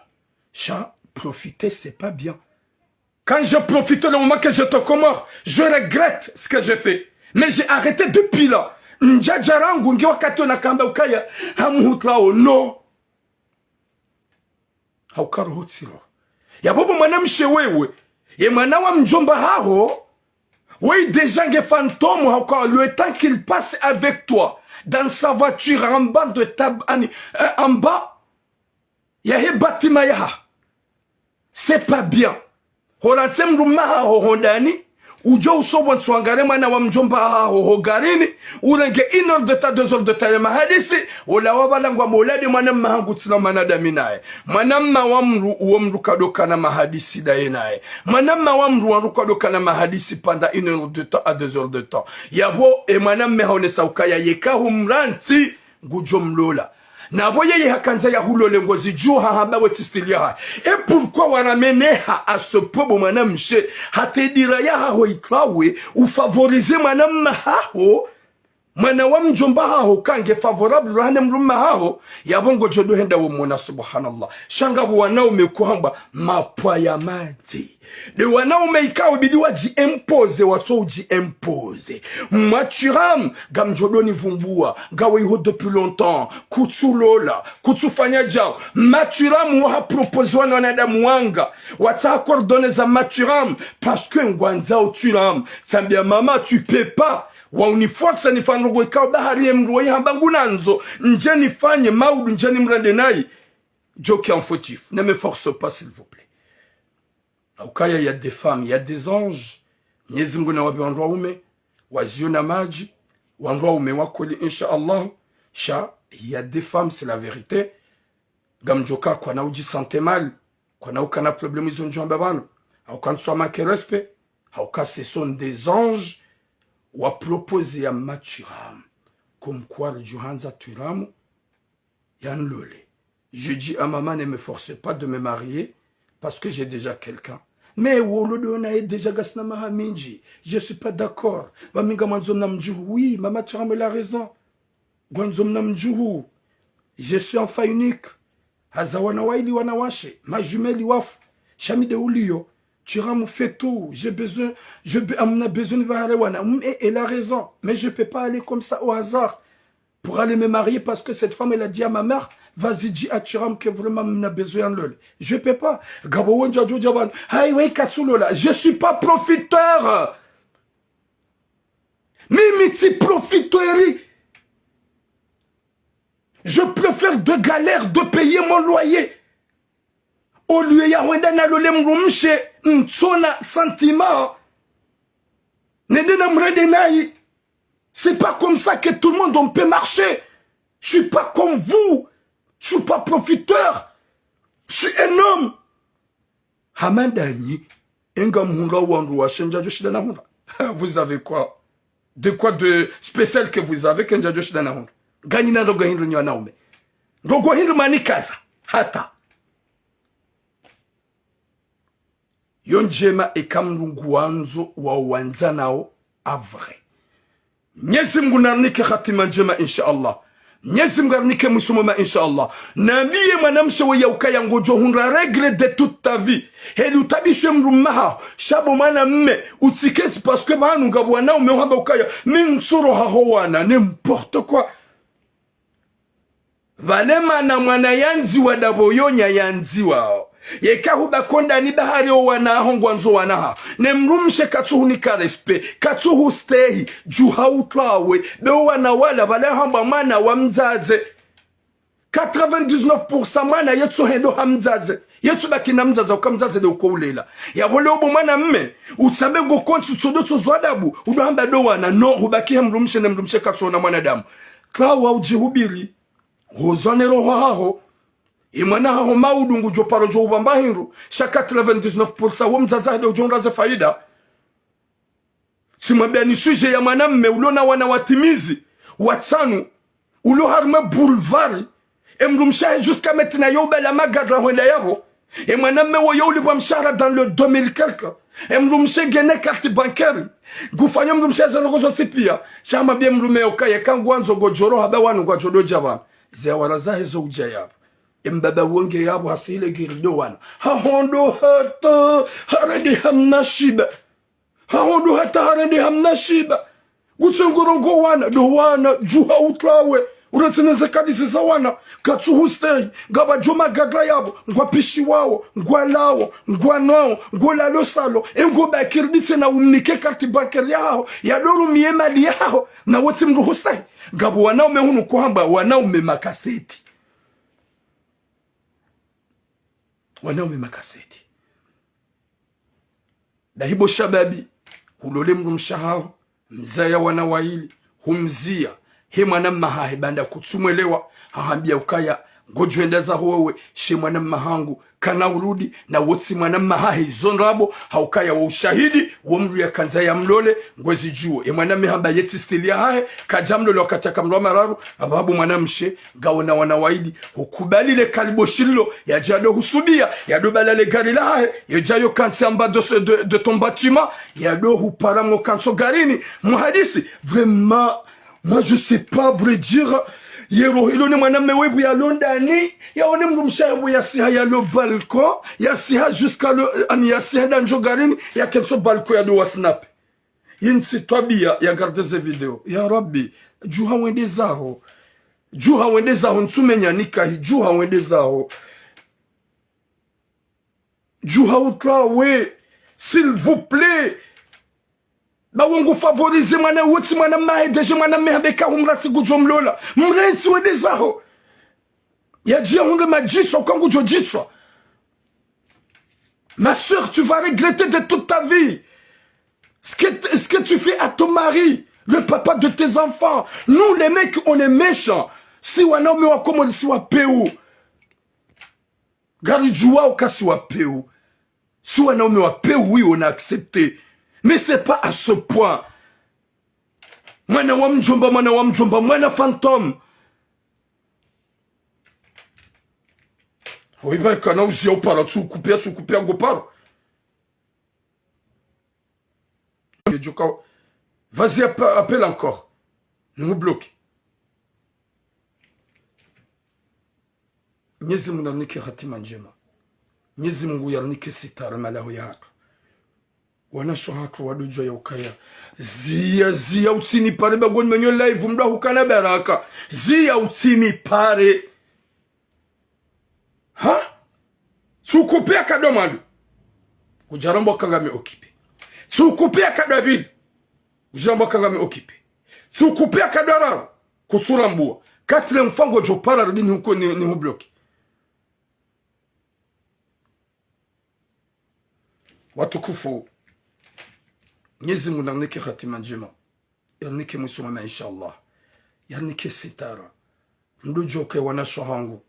Sha, profiter, c'est pas bien. Quand je profite le moment que j'étais aux Comores, je regrette ce que j'ai fait. Mais j'ai arrêté depuis là. Ndjadja rangu, nge wakati ona kamba ukaya, hamuhutrao, non. Hauka roho tsi roho. Ya bo bo mwanamshe wewe. Ye mwana wa mdjomba haho. Wewe déjà nge fantôme, hauka le temps qu'il passe avec toi. Dans sa voiture, en bas de ta, ani, euh, en bas. Yahe bâtiment yaha. C'est pas bien. Horantse mdrume haho hondani, udjo usobwa ntsu wangare mwana wa mdjomba haho ho garini, urenge une heure de temps, deux heures de temps ya mahadisi, ola wabalangwa molade mwanamme hangu tsina mwanadamu naye. Mwanamme wa mdru, uwo mdru kadokana mahadisi ndaye naye. Mwanamme wa mdru wandru kadokana mahadisi pendant une heure de temps à deux heures de temps. Ya bo, e mwanamme haonesa ukaya yeka humrantsi, ngudjo mlola. Na bo yeye hakandza ya hulole ngozi dju ha hamba we tsi style yaha. Et pourquoi wa ramener ha à ce point bo mwanamshe, hata e dira yahaho itrawe, u favoriser mwanamme haho, mwana wa mdjomba haho kange favorable rahana mdrume haho, ya bo ngodjo do henda wo mwana, subhanallah. Sha ngapvo wanaume kuhamba mapwa ya madzi. Nde wanaume ikao ibidi wadji imposer, watso udji imposer. Mathuram, ngamdjo do nivumbua, ngawe iho depuis longtemps, kutsu lola, kutsu fanya djao. Mathuram waha proposer wana wanadamu wanga, watsaha coordonnées za Mathuram, parce que ngwandzao Thuram. Tsambia maman, tu peux pas. Wa uni forcer nifanye ndrongoo ikao bahari ye mdru wa ihamba ngunandzo, ndje nifanye maudu ndje nimrende nayi. Djo ki en fautif. Ne me force pas, s'il vous plaît. Haukaya, il y a des femmes, il y a des anges. Mnyezi Mungu nawapve wandru waume, waziona madji, wandru waume wa kweli, insha Allah. Sha, il y a des femmes, c'est la vérité. Ngamdjo ka kwana udji sentir mal, kwana ukana problème izo ndjo hamba pvanu. Hauka ntsu wa manquer respect, hauka ce sont des anges, wa proposer ya Mathuram. Comme quoi, ridjo handza Thuram, yanlole. Je dis à maman, ne me force pas de me marier parce que j'ai déjà quelqu'un. Mais wolo do naye déjà ngasina maha mindji. Je suis pas d'accord. Ba mi ngamwandzo mna mdjuhu. Oui, maman Thuram, elle a raison. Ngwandzo mna mdjuhu. Je suis enfant unique. Haza wana waili wanawashe. Ma jumelle wafu. Sha mi nde uliyo. Thuram fait tout. J'ai besoin, je be-, amna besoin de voir wana. Mm, et elle a raison. Mais je peux pas aller comme ça au hasard. pour aller me marier parce que cette femme, elle a dit à ma mère, vas-y, dis à Thuram que vraiment, mina besoin ya nilole. Je peux pas. Ngapvo wendji wadjo dja pvanu, hayi, we katsulola. Je suis pas profiteur. Mimi tsi profiteur. Je préfère de galère de payer mon loyer au lieu ya hwenda nalole mdrumshe ntsona sentiment, nende namrende nayi. C'est pas comme ça que tout le monde on peut marcher. Je suis pas comme vous. Je suis pas profiteur. Je suis un homme. Hama ndanyi, enga mhundra wandru washe ndjadjo shinda nahundra. Vous avez quoi? De quoi de spécial que vous avez que ndjadjo shinda nahundra? Nganyina ndrongo hindri nyi wanaume? Ndrongo hindri mwanikaza hata? Yo ndjema eka mdru nguwandzo wa wandzanao a vrai. Mnyezi Mngu narinike hatima ndjema, insha Allah. Mnyezi Mngu arinike mwiso mwema, insha Allah. Nambiye mwanamshe we ya ukaya ngodjo hundra règle de toute ta vie, heli utabishe mdrumme haho. Sha bo mwanamme, utsikentsi parce que pvanu ngapvo wanaume uhamba ukaya mi ntsuroha ho wana, n'importe quoi. Pvale mana mwana yandziwa ndapvo yo nya yandziwao. Yeka huba kondani bahari o wana haho ngwandzo wana haho. Ne mdrumshe katsuhunika respect, katsuhustehi, djuha utwawe, be o wana wala pvale hamba mwana wa mdzadze. Quatre-vingt-dix-neuf pour cent mwana yetsu hendo ha mdzadze. Yetsu baki na mdzadze, uka mdzadze nde uko ulela. Yapvo leo bo mwanamme, utsambe ngo kontsi tsodo tso zwa adabu, udo hamba ndo wana, no, hubaki he mdrumshe ne mdrumshe katsuona mwanadamu. Twawa udjihubiri. Hozwa ne roho haho. Ye mwana haho maudu ngudjo paro djo upvamba hindru. Sha quatre-vingt-dix-neuf pour cent wo mdzadze hende udjo undraze faida. Tsimwambia ni sujet ya mwanamme ulo na wana watimizi, watsanu, ulo harumwa boulevard. E mdrumshe ahe jusqu'à maintenant yo ubala magadra hwenda yapvo. E mwanamme wo yo ulipvwa mshahara dans le deux mille quelque. E mdrumshe ngena carte bancaire. Ngufanyo mdrumshe aza ndrongo zontsi pia. Sha hamwambia mdrumme yo ukaya eka nguwandzo ngodjo roha ba wanu ngwadjo dodja pvanu. Ze awara zahe zo udja yapvo. E mbaba wo nge yapvo hasile giri ndo wana. Hahondo hata harende hamna shiba. Hahondo hata harende hamna shiba. Ngutsengo rongoa wana, ndo wana, djuha utwawe. Uratseneze kadisi za wana, katsuhustehi, ngapvadjo magadra yapvo, ngwapishiwao, ngwalao, ngwanwao, ngolalo salo, e ngo bakiri tsena umnike carte bancaire yaho, yado rumiye mali yaho, na wo tsi mdru hustehi. Ngapvo wanaume hunu kohamba, wanaume makaseti. Wanaume makaseti. Dahibo shababi, hulole mdrumshe haho, mzaya wana waili, humziya, he mwanamme hahe banda kutsumwelewa, hahambia ukaya, ngodjo enda zaho wewe, she mwanamme hangu, kana urudi, na wo tsi mwanamme hahe izo ndrabo, ha ukaya wo ushahidi, wo mdru yakandza ya mlole, ngwezi djuo. Ye mwanamme hamba yetsi style yahahe, kadja mlole wakati aka mlwa mararu, apvaha bo mwanamshe, ngaona wana waili, hukubali le kalibo shilo, yadja do husubia, yado bala le gari lahahe, yadja yo kantsi amba de, ce- de, de ton bâtiment, yado hupara mo kantso garini, muhadisi, vraiment, moi je sais pas vrai dire, ye roho ilo ne mwanamme wepvo yalo ndani, yaone mdrumshe yapvo yasiha yalo balcon, yasiha jusqu'à le, ani yasiha ndandjo garini, yakentsi o balcon yado wasnape. Yintsi twabia ya garder ze vidéo. Ya Rabbi, djuha wende zaho. Djuha wende zaho, ntsumenya nikahi, djuha wende zaho. Djuha utwawe, s'il vous plaît. Ba wo ngu favoriser mwana wo tsi mwanamme hahe, déjà mwanamme hambe ka humratsi ngudjo mlola. Mrentsi wende zaho. Yadjia hundre madjitswa, uka ngudjo djitswa. Ma sœur, tu vas regretter de toute ta vie. Ce que, ce que tu fais à ton mari, le papa de tes enfants. Nous, les mecs, on est méchants. Si wanaume wa Komori, si wa peu. Ngaridjuwao ka si wa peu. Si wanaume wa peu, oui, on a accepté. Mais c'est pas à ce point. Mwana wa mdjomba, mwana wa mdjomba, mwana fantôme. Oui, ben, kana uziya upara, tsukupia, tsukupia, ngo paro. Djuka, vas-y, appe- appelle encore. Nous bloque. Mnyezi Mungu narinike hatima ndjema. Mnyezi Mungu yarinike sitara malaho yahatru. Wanashe wahatru wadodjuwa ya ukaya. Ziya, ziya utsinipare ba ngonimenyo live mdru hukana baraka. Ziya utsinipare. Ha? Tsukupvia kadwa mwando. Kudjaramba kangami occupé. Tsukupvia kadwa pvili. Kudjaramba kangami occupé. Tsukupvia kadwa raru. Kutsurambua. Quatrième fois ngodjo para rudi nihuko ni, nihubloqué. Watukufu, Mwenyezi Mungu narinike hatima ndjema, yarinike mwiso mwema, inshallah. Yarinike sitara. Mdru djoke wanashe wahangu.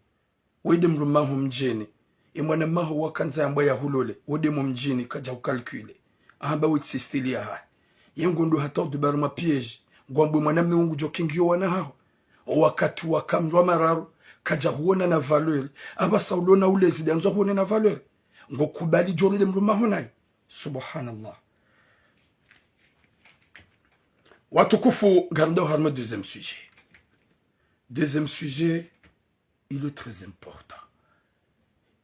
Wende mdrume waho mdjini. Ye mwana maho wakandza yambwa yahulole. Wende mo mdjini kadja ucalculé. Ahamba wetsi style yahahe. Ye ngondo hata udubaru ma piège. Ngwambwe mwana mme ngudjo kingiyo wana haho. O wakati waka mdru wa mararu, kadja huona na valeur. Apvasa ulona ulezi nde andzo huone na valeur. Ngokubali djorele mdrume waho naye. Subhanallah. Watukufu, ngaridjo harumwa deuxième sujet. Deuxième sujet, il est très important.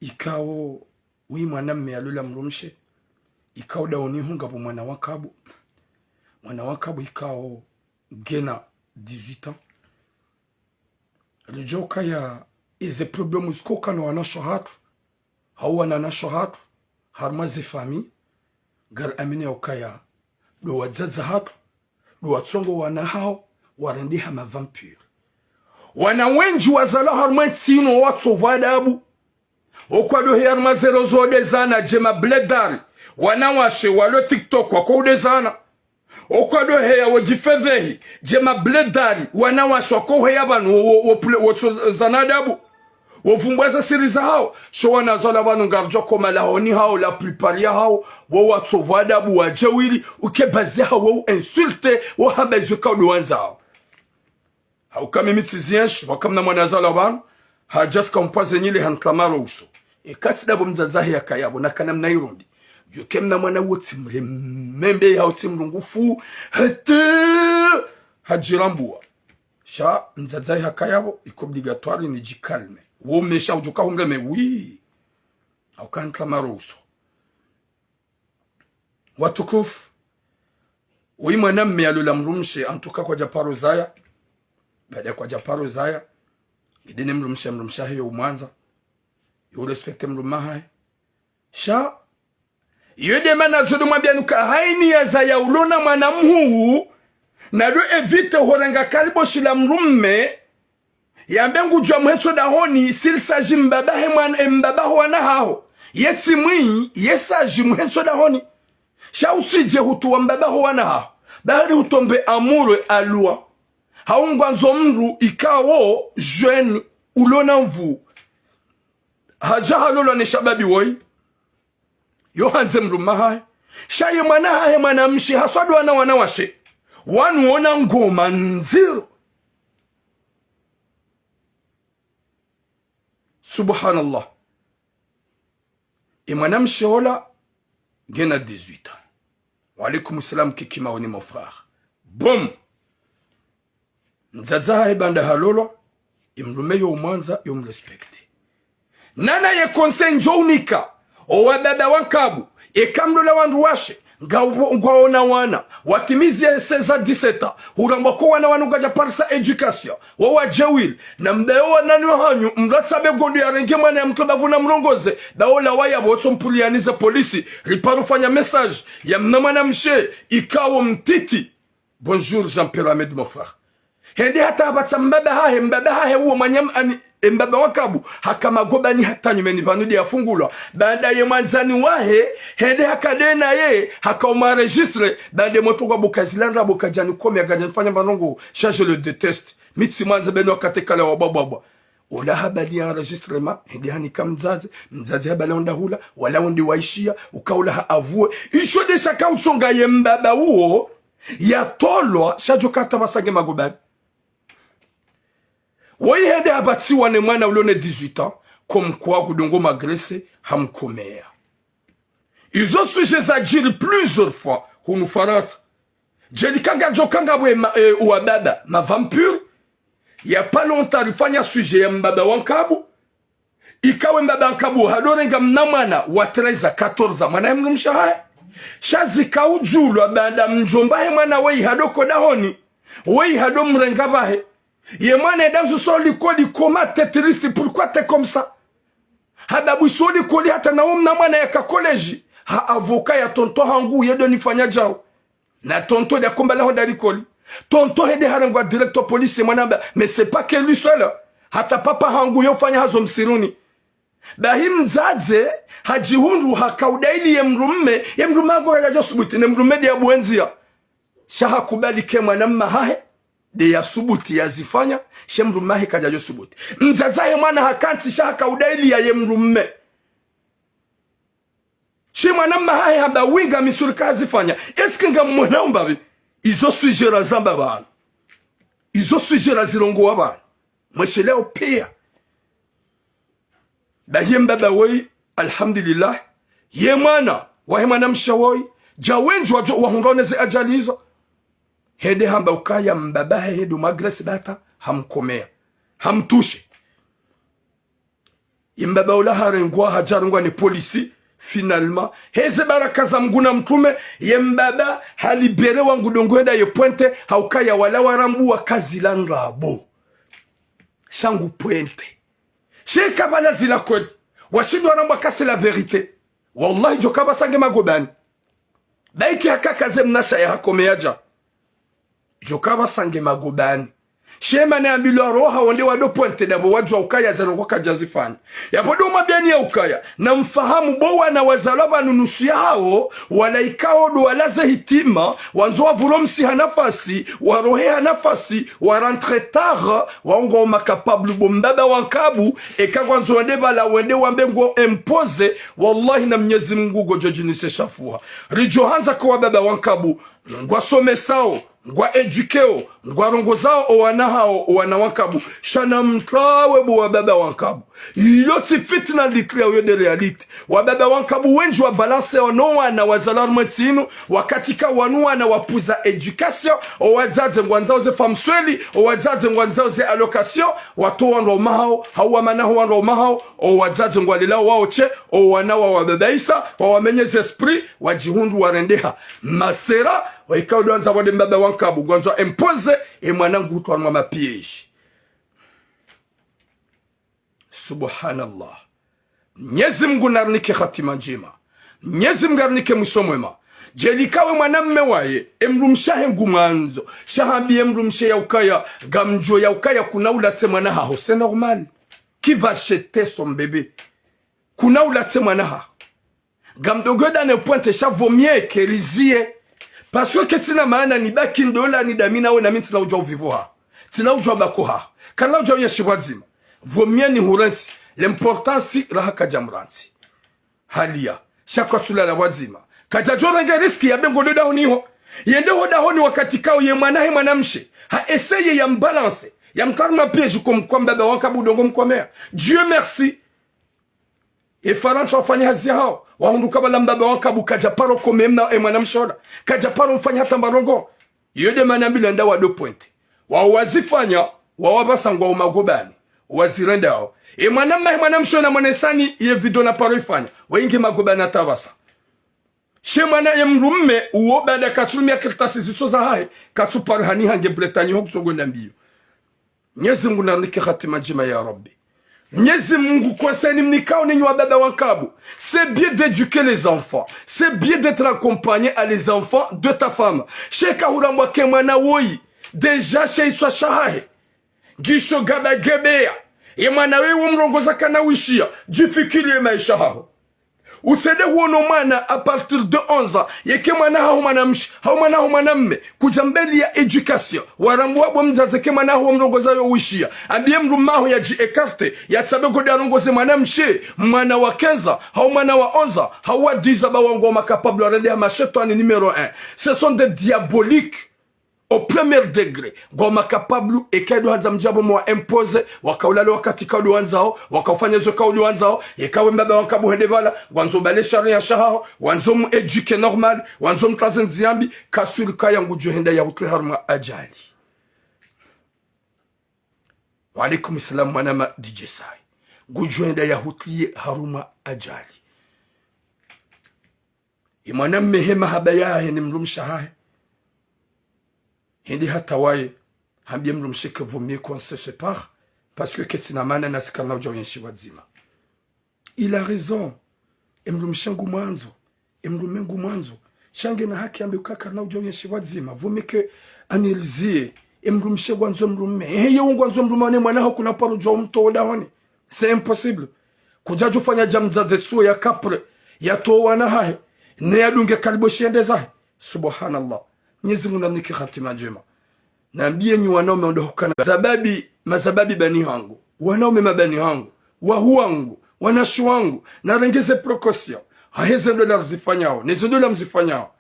Ikao, oui, mwana mme yalola mdrumshe. Ikao daoni hunga bo mwana wa nkabu. Mwana wa nkabu ikao ngena dix-huit ans. Ridjo kaya eze problème zikokana wanashe wahatru, hau wananashe wahatru, harumwa ze famille, ngari amini ya ukaya, ndo wadzadze wahatru, ndo watsongo wana hawo, warendeha ma vampire. Wana wendji wazalwa harumwa entsi inu watsopvwa adabu. Okwa ndo heya harumwa ze réseaux dezana, dje ma blédard, wanawashe, walo TikTok, wako udezana. Okwa ndo heya wodjifedhehi, dje ma blédard, wanawashe wako heya pvanu, wo, wo, wo, pule, wotsozana adabu. Wovumbwa ze siri zahawo, sho wanazalwa pvanu ngaridjo koma lahoni hawo, la plupart yahawo, wo watsopvwa adabu wadjewili, uke bazi yahawo, wo insulté, wo hamba izo ikao ndo wandzao. Hauka mimi tsizienshi, waka mna mwana yazalwa pvanu, hadja sika umpwaze nyile hantlamaro uso. Eka tsi ndapvo mdzadze wahe yakaya pvo, nakana mna irundi. Djuke mna mwana wo tsi mrembe, hau tsi mrungufu, hata hadjirambua. Sha mdzadze wahe yakaya pvo, iko obligatoire nidjicalmé. Wo mesha udjuka humreme, oui. Hauka hantlamaro uso. Watukufu, oyi mwana mme yalola mdrumshe, en tout cas kwadja paro zaya. Baada kwadja paro zaya, ngidene mdrumshe, mdrumshe wahe yo umwandza. Yo urespecté mdrume wahahe. Sha, iyo nde mana zo ndo mwambia nuka haini yazaya ulona mwana mhuu, na ndo évité horenga karibu shila mdrume, yambe ngudjuwa mhetso dahoni, s'il s'agit mbaba he mwana, e mbaba ho wana haho. Ye tsi mwi, ye s'agit mhetso dahoni. Sha utsidje hutuwa mbaba ho wana haho. Bahari hutombe amurwe alwa. Hau ngwandzo mdru ikao jeune ulona mvu. Hadja halolwa ne shababi woyi. Yo handze mdrume wahahe. Sha ye mwana hahe mwanamshe, haswa ndo wana wanawashe. Wanu wona ngoma ndziro. Subhanallah. E mwanamshe ola, ngena dix-huit ans. Wa alaykum salam, Kiki Maoni, mon frère. Boum. Mdzadze wahahe baanda halolwa, e mdrume yo umwandza, yo umrespecté. Nana ye conseil ndjo unika, o wababa wa nkabu, eka mlola wandru washe, nga ubo, ngwaona wana, watimizi seize à dix-sept ans, hurambwa ko wana wanu ngwadja parisa éducation, wo wadjewili, na mbaye o wananyo hanyu, mratsabe gondo yarenge mwana ya mtru bavu na mrongoze, ba ola waya bo tso mpuliyanize polisi, riparo fanya message, ya mna mwanamshe, ikao mtiti, Bonjour Jean-Pierre Ahmed, mon frère. Hende hata hapvatsa mbaba hahe, mbaba hahe uwo mwananya ani, e mbaba wa nkabu, haka magobani hata nyumeni pvanu nde yafungulwa. Baanda ye mwandzani wahe, hende haka nde naye, haka umu enregistré, baanda motro kwa buka zila ndrabo kadjani kome, kadjani fanya mba ndrongo, sha je le déteste. Mi tsi mwandza beno wakati kala wa bwabwabwa. Ola habali ya enregistrement, hende hanika mdzadze, mdzadze habali ya onda hula, wala wende waishiya, uka ola ha avoué. Isho nde shaka utsonga ye mbaba uwo, yatolwa, sha djo kata pvasa nge magobani. Woyi hende hapvatsiwa ne mwana ulona dix-huit ans, comme quoi kudongo m'agresser, hamkomeya. Izo sujet zadjiri plusieurs fois, hunu Farantsa. Djeli kanga djo kanga bwe ma, e, uwa baba, ma vampire. Y a pas longtemps rifanya sujet ya mbaba wa nkabu. Ikawe mbaba nkabu hadorenga mna mwana wa treize à quatorze ans, mwana ya mdrumshe hahe. Sha zika udjulwa baanda mdjomba he mwana weyi hado ko dahoni, weyi hado mrenga pvahe. Ye mwana enda zuso likoli, comment t'es triste, pourquoi t'es comme ça? Hadabu iso likoli hata na wo mna mwana yaka collège. Ha avocat ya tonton hangu ye ndo nifanya djau. Na tonton dia komba laho nda likoli. Tonton hende harengwa direct o police, mwana amba, mais c'est pas que lui seul. Hata papa hangu yo fanya hazo msiruni. Bahi mdzadze hadjihundru haka udaili ye mdrumme, ye mdrumme hangu kadjadjo subuti, ne mdrumme nde ya bwendzia. Sha hakubali ke mwana mma hahe nde ya subuti ya zifanya, she mdrumme hahe kadjadjo subuti. Mdzadze he mwana hakantsi sha haka udaili ya ye mdrumme. She mwana mma hahe hamba winga misuri ka hazifanya. Est-ce que ngamwona umbapvi? Izo sujet razamba pvanu. Izo sujet razirongowa pvanu. Mwesheleo pia. Bahi ye mbaba woyi, alhamdulillah. Ye mwana, wahe mwana mshe woyi. Dja wendji wadjo wahundrao ne ze ajali izo. Hende hamba ukaya mbaba hahe ndo magresi bata, hamkomea. Hamtouché. Ye mbaba ula harengwa, hadja harengwa ne police, finalement. Heze baraka za Mngu na mtrume, ye mbaba halibéré wangu ndo ngu henda ye pointer, ha ukaya wala warambwa kazi la ndrabo. Sha ngu pointer. She kapvala zila kweli. Washindwa warambwa ka c'est la vérité. Wallahi, djo kapvasa nge magobani. Bahi ke haka kaze mnasha ya hakomea dja. Djo kapvasa nge magobani. She mana yambilwa roha wonde wado pointer ndapvo wadjuwa ukaya zeno kwa kadjazifanya. Yapvo ndo mwambiani ya ukaya, na mfahamu bo wana wazalwa pvanu nusu yahawo, wala ikao ndo walaze hitima, wandzo wavuro msi ha nafasi, warohe ha nafasi, wa rentré tard, wao ngwao ma capable bo mbaba wa nkabu, eka ngwandzo wende pvala wende wambe ngwao imposer, wallahi na Mnyezi Mngu ngodjo djinise shafuha. Ridjo handza ko wa baba wa nkabu, ngwasomesao, ngwa éduquéo, ngwarongozao o wana hawo, o wana wa nkabu. Sha na mtrawe bo wa baba wa nkabu. Iyo tsi fitna, litre ya uyo nde réalité. Wa baba wa nkabu wendji wa balancer ono wana wazalwa harumwa entsi inu, wakati ka wanu wana wapuza éducation, o wadzadze ngwandzao ze femme seule, o wadzadze ngwandzao ze allocation, watowa wandru waume hawo, hau wamana hawo wandru waume hawo, o wadzadze ngwalelao wao she, o wana wawababaisa, wawamenyeza esprit, wadjihundru warendeha. Masera, waika udo wandza wade mbaba wa nkabu, ngwandzo imposer, e mwana ngu hutwa harumwa ma piège. Subhanallah. Mnyezi Mngu narinike hatima ndjema. Mnyezi Mngu arinike mwiso mwema. Djeli kawe mwanamme waye, emdrumshe wahe ngumwandzo. Sha hambiye emdrumshe ya ukaya, ngamdjuo ya ukaya kuna ulatse mwana haho. C'est normal. Qui va jeter son bébé? Kuna ulatse mwana haho. Ngamdjo nge dane pointer sha vaut mieux ke riziye. Parce que ketsina maana nibaki ndola nidamina we na mi ntsina udjuwa uvivu haho. Ntsina udjuwa bako haho. Kana udjuwa uyenshi pvwadzima. Vaut mieux nihurantsi. L'importance raha kadja mrantsi. Haliya. Sha kwatsulala pvwadzima. Kadjadjo renge risque ya be ngo ndo dahoni ho. Yende ho dahoni wakati kao ye mwana he mwanamshe. Ha essayer ya mbalancer. Ya mtria harumwa piège comme kwa mbaba wa nkabu ndo ngo mkomea. Dieu merci. E Farantsa wafanya hazi yahawo, wahundru ka pvala mbaba wa nkabu kadja paro komea mna, e mwanamshe ola, kadja paro mfanya hata mbarongo. Iyo nde mana mbilwa nda wado pointer. Wao wazifanya, wao wapvasa ngwao magobani, wazirendao. E mwanamme, e mwanamshe ona mwana isani, ye video na paro ifanya, wainge magobani hata pvasa. She mwana ye mdrumme, uwo baada katsurumia kartasi zitso zahahe, katsuparo hani hange Bretagne ho kutsogo na mbiyo. Mnyezi Mngu narinike hatima ndjema ya Rabbi. Mnyezi Mngu, conseil nimnikao ninyi wa baba wa nkabu. C'est bien d'éduquer les enfants. C'est bien d'être accompagné à les enfants de ta femme. Sha eka hurambwa ke mwana woyi. Déjà she itswa shahahe. Ngisho gaba gebeya. Ye mwana wewe womrongoza kana wishiya. Difficile ye maesha haho. Utsende huono mwana à partir de onze ans, yeke mwana haho mwanamshe, hau mwana haho mwanamme, kudja mbeli ya éducation, warambwa bo mdzadze ke mwana haho mrongoza yo wishiya, ambiye mdrumme haho yadji écarter, yatsabe gode arongoze mwanamshe, mwana wa quinze ans, hau mwana wa onze ans, hau wa dix ans, ba wao ngwao ma capable warendeha mashetwani numéro un. Ce sont des diaboliques. Au premier degré, ngwao ma capable, eka ndo handza mdjabo mwa imposer, wakaulala wakati kao ndo wandzao, wakaufanya zo kao ndo wandzao, yeka we mbaba wa nkabu hende pvala, ngwandzo ubale sharia shahaho, wandzo mu éduquer normal, wandzo mtria ze ndziya mbi, kaswili kaya ngudjo henda ya hutriya harumwa ajali. Wa alaikum salam, mwana ma D J Sai. Ngudjo henda ya hutriye harumwa ajali. Ye mwana mme he mahaba yahe ni mdrumshe wahahe. Hindri hata waye, hambiye mdrumshe que vaut mieux qu'on se sépare, parce que ketsina maana nasi karina udja uyenshi pvwadzima. Il a raison. Ye mdrumshe ngumwandzo. Ye mdrume ngumwandzo. Sha ngena haki yambe uka karina udja uyenshi pvwadzima. Vaut mieux que aniliziye. Ye mdrumshe ngwandzo mdrume. Ehe, ye ngwandzo mdrume, wane mwana haho kuna paro djuwa umtowe dahoni. C'est impossible. Kudjadjo fanya dja mdzadze tsuwo ya kapre, yatowe wana hahe, ne yadunge kaliboshi yende zahe. Subhanallah. Mnyezi Mungu narinike hatima ndjema. Nambiye nyi wanaume ndo hukana zababi, mazababi bani hangu. Wanaume mabani hangu. Wahu wangu. Wanashe wangu. Narenge ze précaution. Hahe ze ndola rizifanyao. Ne ze ndola mzifanyao.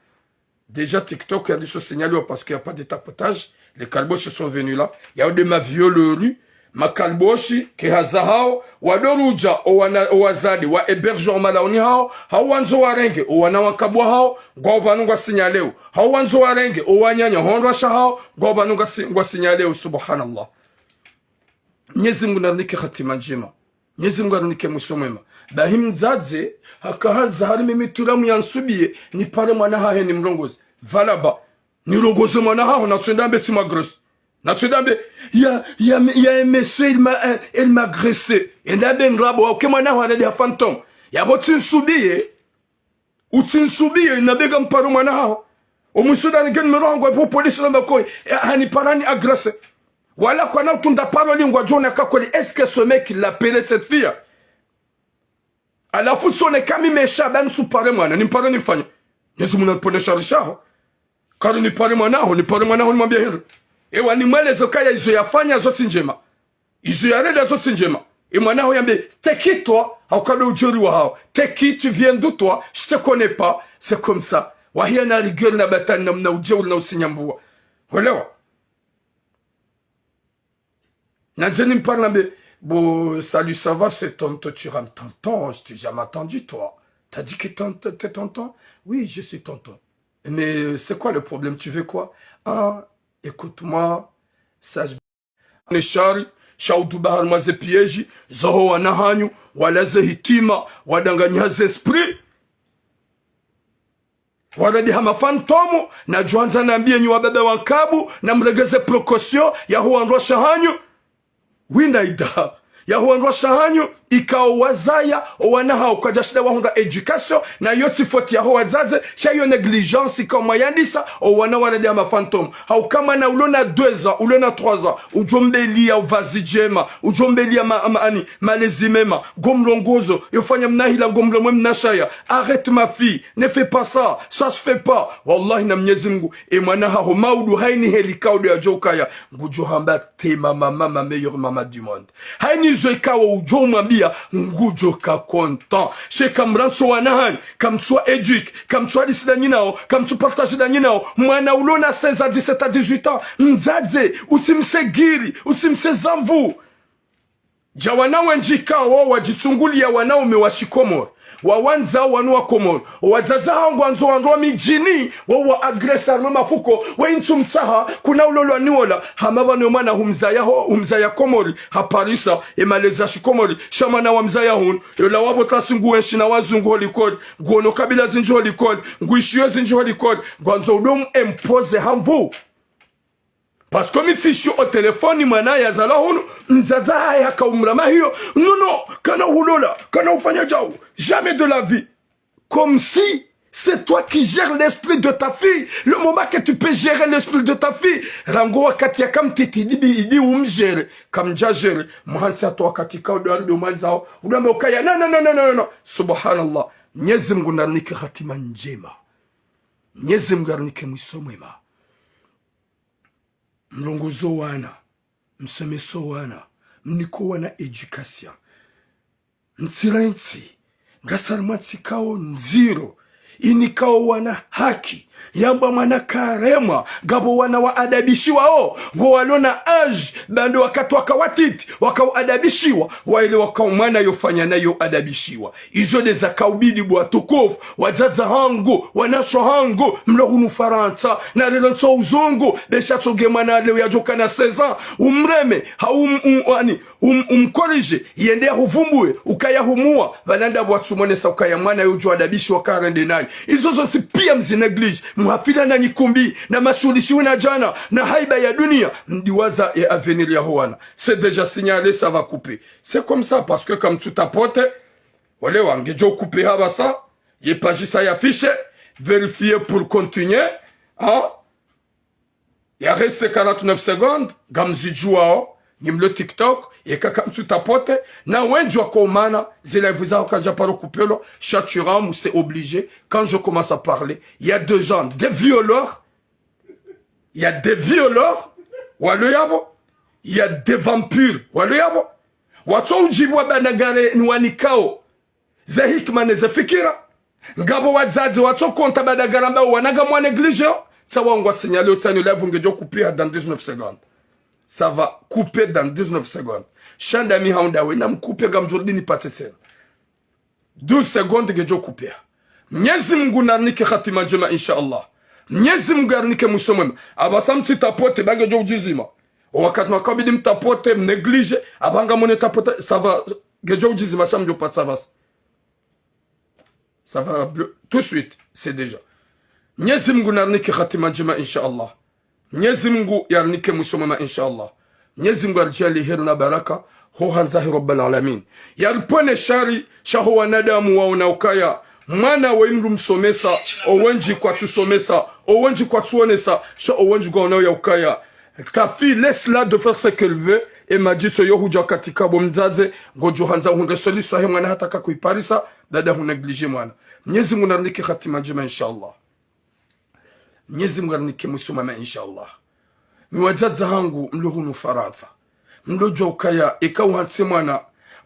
Déjà, TikTok yariso signalé parce qu'il y a pas de tapotage. Les kaliboshi sont venus là. Il y a eu des ma violerie. Makaliboshi, ke haza hawo, wadorudja, owana, owazade, wa héberger wa malaoni hawo, hawu wandzo warenge, owana wa nkabwa hawo, ngwao pvanu ngwa signaleo. Hawu wandzo warenge, owananya, hondrwa sha hawo, ngwao pvanu ngwa si-, ngwa signaleo, subhanallah. Mnyezi Mungu narinike hatima ndjema. Mnyezi Mungu arinike mwiso mwema. Bahi mdzadze, haka handza hari mimi turamu ya nsubiye, nipare mwana hahe nimrongoze. Pvala ba. Nirongoze mwana haho, natsuenda mbe tsi m'agresser. Natsuenda mbe, ya, ya, ya, monsieur, il m'a, euh, il m'a agressé. Enda mbe ndrabo, uke mwana haho, anadi ha fantôme. Yapvo tsi nsubiye. Utsi nsubiye, na mbe ngamparo mwana haho. Omwiso dani nge numéro hangu, yapvo police namba koyi, eh, hanipara ni agressé. Wala kwana utunda paro li ngwadjo ona ka kweli, est-ce que ce mec, il appelait cette fille? Halafu tsone kami mesha ba ntsupare mwana, nimpare nimfanye. Mnyezi Mungu nariponeshe rishaho. Kari nipare mwana haho, nipare mwana haho nimwambiye hindri. Ewa nimweleze kaya izo yafanya zo tsi ndjema. Izo yarenda zo tsi ndjema. E mwana haho yambe, te qui toi, hauka be udjeri wa haho. Te qui, tu viens d'où toi, je te connais pas. C'est comme ça. Wahiya na rigueur na batani na mna udjeuri na usinyambuwa. Welewa? Nandze nimpare nambe, bon, salut, ça va, c'est tonton, tu rames tonton, je t'ai jamais entendu, toi. T'as dit que ton-, t'es tonton? Oui, je suis tonton. Mais c'est quoi le problème, tu veux quoi? Ah, écoute-moi, sache. Ne shari, sha uduba harumwa ze piège, zaho wana hanyu, walaze hitima, wadanganyiha ze esprit. Waradi ha ma fantôme, nadjwandza nambiye nyi wababa wa nkabu, namrenge ze précaution, yaho wandrwasha hanyu. Winda ida. Yaho wandrwasha hanyu, ikao wazaya, owana hawo kwadjashinda wahundra éducation, na yo tsi faute yaho wadzadze, sha yo négligence ikao mwayandisa, owana waradi ha ma fantôme. Hauka mwana ulo na deux ans, ulo na trois ans, udjo mbeliya uvazi djema, udjo mbeliya ma, ma, ani, malezi mema, ngomrongozo, yofanya mna hila ngomlomwe mna shaya. Arrête ma fille, ne fais pas ça, ça se fait pas. Wallahi na Mnyezi Mungu, e mwana haho maudu haini heli kaodo yadjo ukaya, ngudjo hamba te maman, maman, meilleure maman du monde. Haini zo ikao udjo mwambiya, ngudjo ka content. Sha kamrantso wana hanyu, kamtsuwa éduque, kamtsuwa lisi danyi nawo, kamtsu partage danyi nawo. Mwana ulo na seize à dix-sept à dix-huit ans. Mdzadze, utsimse giri, utsimse zamvu. Dja wana wendji ikao wadjitsunguliya wanaume wa shikomori. Wawandzao wanu wa Komori. Owadzadze hawo ngwandzo wandru wa midjini, wo wa agresser harumwa mafuko, we ntsu mtsaha, kuna ulolwa ni wola, hama pvanu yo mwana humzaya ho, humzaya Komori, haparisa, e malezi ya shikomori, sha mwana wamzaya hunu, yola wapvo tlasi nguenshi na wazungu ho likoli, nguono kabila zindji ho likoli, nguishiyo zindji ho likoli, ngwandzo udo mu imposer hamvu. Parce que mi tsi shiyo o téléphone mwana yazalwa hunu, mdzadze hahe haka umra mahiyo. Non, non, kana hulola, kana ufanya djau. Jamais de la vie. Comme si c'est toi qui gères l'esprit de ta fille. Le moment que tu peux gérer l'esprit de ta fille, rangu wakati yaka mtiti idi bi, idi umgérer. Kamdja gérer. Mhantsi hata wakati kaodo arido mwandzao. Udo amba ukaya, non, non, non. Subhanallah. Mnyezi Mungu narinike hatima ndjema. Mnyezi Mungu arinike mwiso mwema. Mrongozo wana, msomeso wana, mniko wana éducation. Mtsirentsi, ngasi harumwa ntsi ikao ndziro, inikao wana haki, yamba mwana karemwa, ngapvo wana waadabishiwao, pvo walo na âge, bande wakati waka watiti, waka uadabishiwa, waile waka umwana yofanya nayo adabishiwa. Izo nde zaka ubidi bo watukufu, wadzadze hangu, wanashe hangu, mlo hunu Farantsa, na lelo ntso uzungu, be sha tsoge mwana leo yadjoka na seize ans, umreme, ha um, um, ani, um, umcorriger, yende yahuvumbuwe, ukaya humuwa, pvala nda bo watsumonesa ukaya mwana yodjo adabishiwa karende nayo. Izo zontsi pia mzi néglige. Muhafila na nyikumbi, na mashuhulishiwi na djana, na haiba ya dunia. Mdiwaza ye avenir ya ho wana. C'est déjà signalé, ça va couper. C'est comme ça, parce que comme tu tapotes, wale wa ngedjo couper hapvasa, ye page sa ya affiché, vérifier pour continuer, hein? Ya reste quarante-neuf secondes, ngamzidjuwao, nyi mlo TikTok, yeka kamtsu tapote, na wendji wa komana, ze live zaho kazidja paro kupelwa, sha tu ramu, c'est obligé. Quand je commence à parler, il y a des gens, des violeurs, il y a des violeurs, walo yapvo, il y a des vampires, walo yapvo. Watso udjibu wa banagare ni wanikao ze hikima ne ze fikira. Ngapvo wadzadze watso konta banagare amba wana ngamwa négligé. Tsawa ngwa signalé, otsanyo live ngedjo couper dans dix-neuf secondes. Ça va couper dans dix-neuf secondes. Sha ndami hau ndawe namcouper ngamdjo rudi nipatse tsena. Douze secondes ngedjo couper. Mnyezi Mungu narinike hatima ndjema, insha Allah. Mnyezi Mungu yarinike mwiso mwema. Apvasa mtsi tapote, ba ngedjo udjizima. O wakati mwakabidi mtapote, mnégligé, apvaha ngamwone tapote, ça va, ngedjo udjizima sha mdjo patsa pvasa. Ça va bleu. Tout de suite, c'est déjà. Mnyezi Mungu narinike hatima ndjema, insha Allah. Mnyezi Mungu yarinike mwiso mwema, insha Allah. Mnyezi Mungu yaridjaanliye heri na baraka, ho handza he Rabbal Alamin. Yaripvwene shari, sha ho wanadamu waona ukaya, mwana woyi mdru msomesa, owendji kwatsu somesa, owendji kwatsu onesa, sha owendji ngwaonao ya ukaya, ta fille, laisse-la de faire ce qu'elle veut, e madjiso yo hudja katika bo mdzadze, ngodjo handza uhundre solution he mwana hata kakuiparisa, dada hunégligé mwana. Mnyezi Mungu narinike hatima ndjema, insha Allah. Mnyezi Mungu arinike mwiso mwema, insha Allah. Mi wadzadze hangu mlo hunu Farantsa, mlo djuwa ukaya eka uhantsi mwana,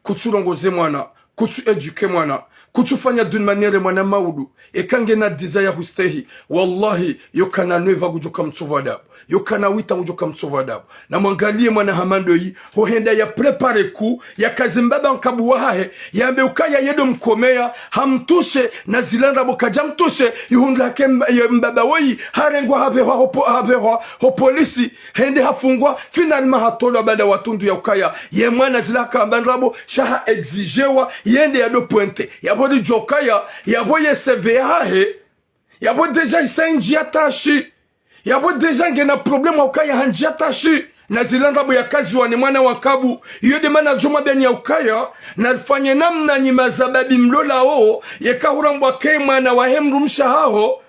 kutsu rongoze mwana, kutsu éduquer mwana, kutsu fanya d'une manière mwana maudu, eka ngena dix ans ya hustehi, wallahi, yo kana neuf ans ngudjo ka mtsovu adabu, yo kana huit ans ngudjo ka mtsovu adabu. Na mwangaliye mwana hama ndoyi, ho henda ya préparer ku, ya kazi mbaba nkabu wahahe, yambe ukaya ye ndo mkomeya, hamtouché, na zila ndrabo kadja mtouché, ihundra ke mba-, ye mbaba woyi, harengwa hapvehwa ho po-, hapvehwa ho polisi, hende hafungwa, finalement hatolwa baada watundu ya ukaya, ye mwana zila kamba ndrabo, sha ha exigéwa, yende ya ndo pointer. Yapvo lidjo kaya, yapvo ye C V yahahe, yapvo déjà isa indji ya tashi. Yapvo déjà ngena problème wa ukaya handji ya tashi. Na zila ndrabo ya kaziwa ni mwana wa nkabu. Iyo nde mana djo mwambeni ya ukaya, narifanye namna nyi mazababi mlolao, yeka hurambwa ke mwana wahe mdrumshe haho.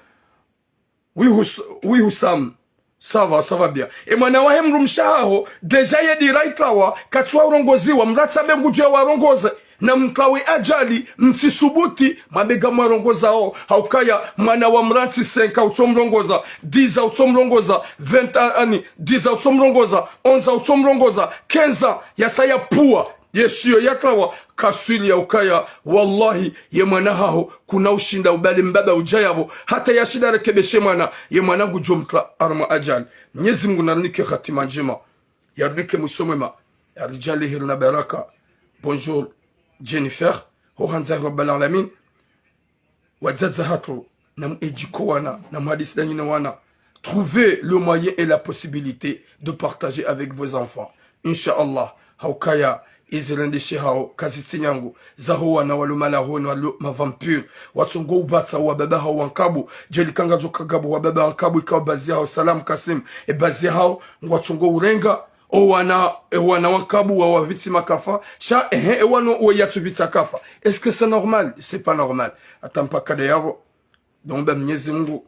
Oui, Hus-, oui, Husam. Ça va, ça va bien. E mwana wahe mdrumshe haho, déjà ye dira itrawa, katsuwa urongoziwa, mratsa be ngudjo ya warongoze. Na mtrawe ajali, mtsisubuti, mwambe ngamwarongozao, ha ukaya, mwana wa mrantsi cinq ans utso mrongoza, dix ans utso mrongoza, vingt ans, ani, dix ans utso mrongoza, onze ans utso mrongoza, quinze ans, yasa ya pvua, ye shiyo ya trawa, kaswili ya ukaya, wallahi, ye mwana haho, kuna ushinda ubali mbaba udja yapvo, hata yashinda rekebeshe mwana, ye mwana ngudjo mtra harumwa ajali. Mnyezi Mungu narinike hatima ndjema. Yarinike mwiso mwema, yaridjaanliye heri na baraka. Bonjour, Jennifer. Ho handza he Rabbal Alamin. Wadzadze hatru, namu éduquer wana, namu hadisi na nyina wana. Trouvez le moyen et la possibilité de partager avec vos enfants. Insha Allah, ha ukaya, izirendeshe hawo, kazitsi nyangu, zaho wana walo malahoni, walo mavampire, watsongo upvatsa wababa hawo wa nkabu, djeli kanga djo kagabo wababa wa nkabu, ikao bazi hawo Salam Kasim, e bazi hawo, ngwatsongo urenga, o wana, e wana wa nkabu wa wapvitsi makafa, sha, ehe, e wano we yatsupvitsa kafa. Est-ce que c'est normal? C'est pas normal. Hata mpaka de yapvo, naomba Mnyezi Mungu,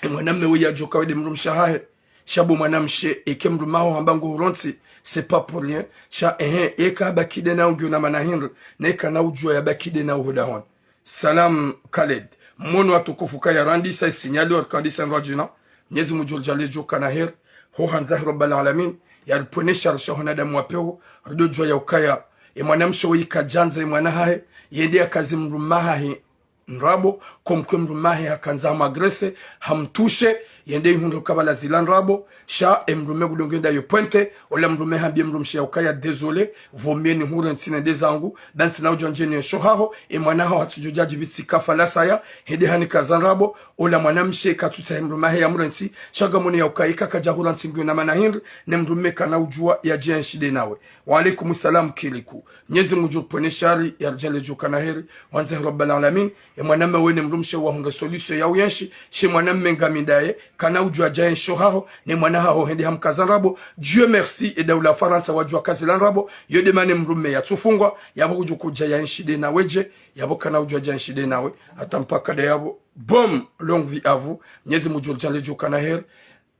e mwanamme we yadjoka we nde mdrumshe hahe. Sha bo mwanamshe, eke mdrumme haho hamba nguhurontsi, c'est pas pour rien. Sha, ehe, eka habaki de nawe ngiyo na mana hindri, na eka na udjuwa yabaki de nawe ho dahoni. Salam Khaled. Mwono watukufu kaya randisa isignali wa rikandisa ndrwadjina. Mnyezi Mungu djoli djale djoka na heri. Ho handza he Rabbal Alamin. Yaripvwene shari sha ho wanadamu wa pewu. Rido djuwa ya ukaya, e mwanamshe we ikadjandza e mwana hahe, yende yakazi mdrumme hahe ndrabo, comme que mdrumme hahe hakandza hamagresser, hamtoucher, Yende ihundre ukaya pvala zila ndrabo, sha e mdrume kudjo ngenda yo pointer, ola mdrume hambie mdrumshe ya ukaya désolé, vaut mieux nihurentsi nende zangu, ba ntsina udjua ndjeni yesho haho, e mwana haho hatsudjo djadjibitsi kafala saya, hende hanikaza ndrabo, ola mwanamshe katsutsaha e mdrume hahe ya mrentsi, sha ngamwone ya ukaya ika kadja hurantsi ngiyo na mana hindri, ne mdrume kana udjua yadje yenshi nde nawe. Wa alaikum salam Kiriku. Mnyezi Mungu udjupvwene shari, ya ridjaanlie djuka na heri, wandzani Rabbal Alamin. E mwanamme wene mdrumshe wahundre solution ya uyenshi, she mwanamme ngami ndaye, kana udjua dja yensho haho, ne mwana haho hende hamkaza ndrabo. Dieu merci, e daula Farantsa wadjua kazi la ndrabo, yo nde mana e mdrume yatsufungwa, yapvo kudjo kudja yenshi nde nawe dje, yapvo kana udjua dja yenshi nde nawe, hata mpaka nde yapvo. Boum, longue vie à vous, Mnyezi Mungu udjupvwene djuka na heri,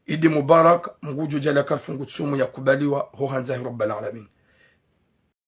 Idi Mubarak, Mungu udjupvwene karifungu tsumu ya kubaliwa, ho handzani Rabbal Alamin.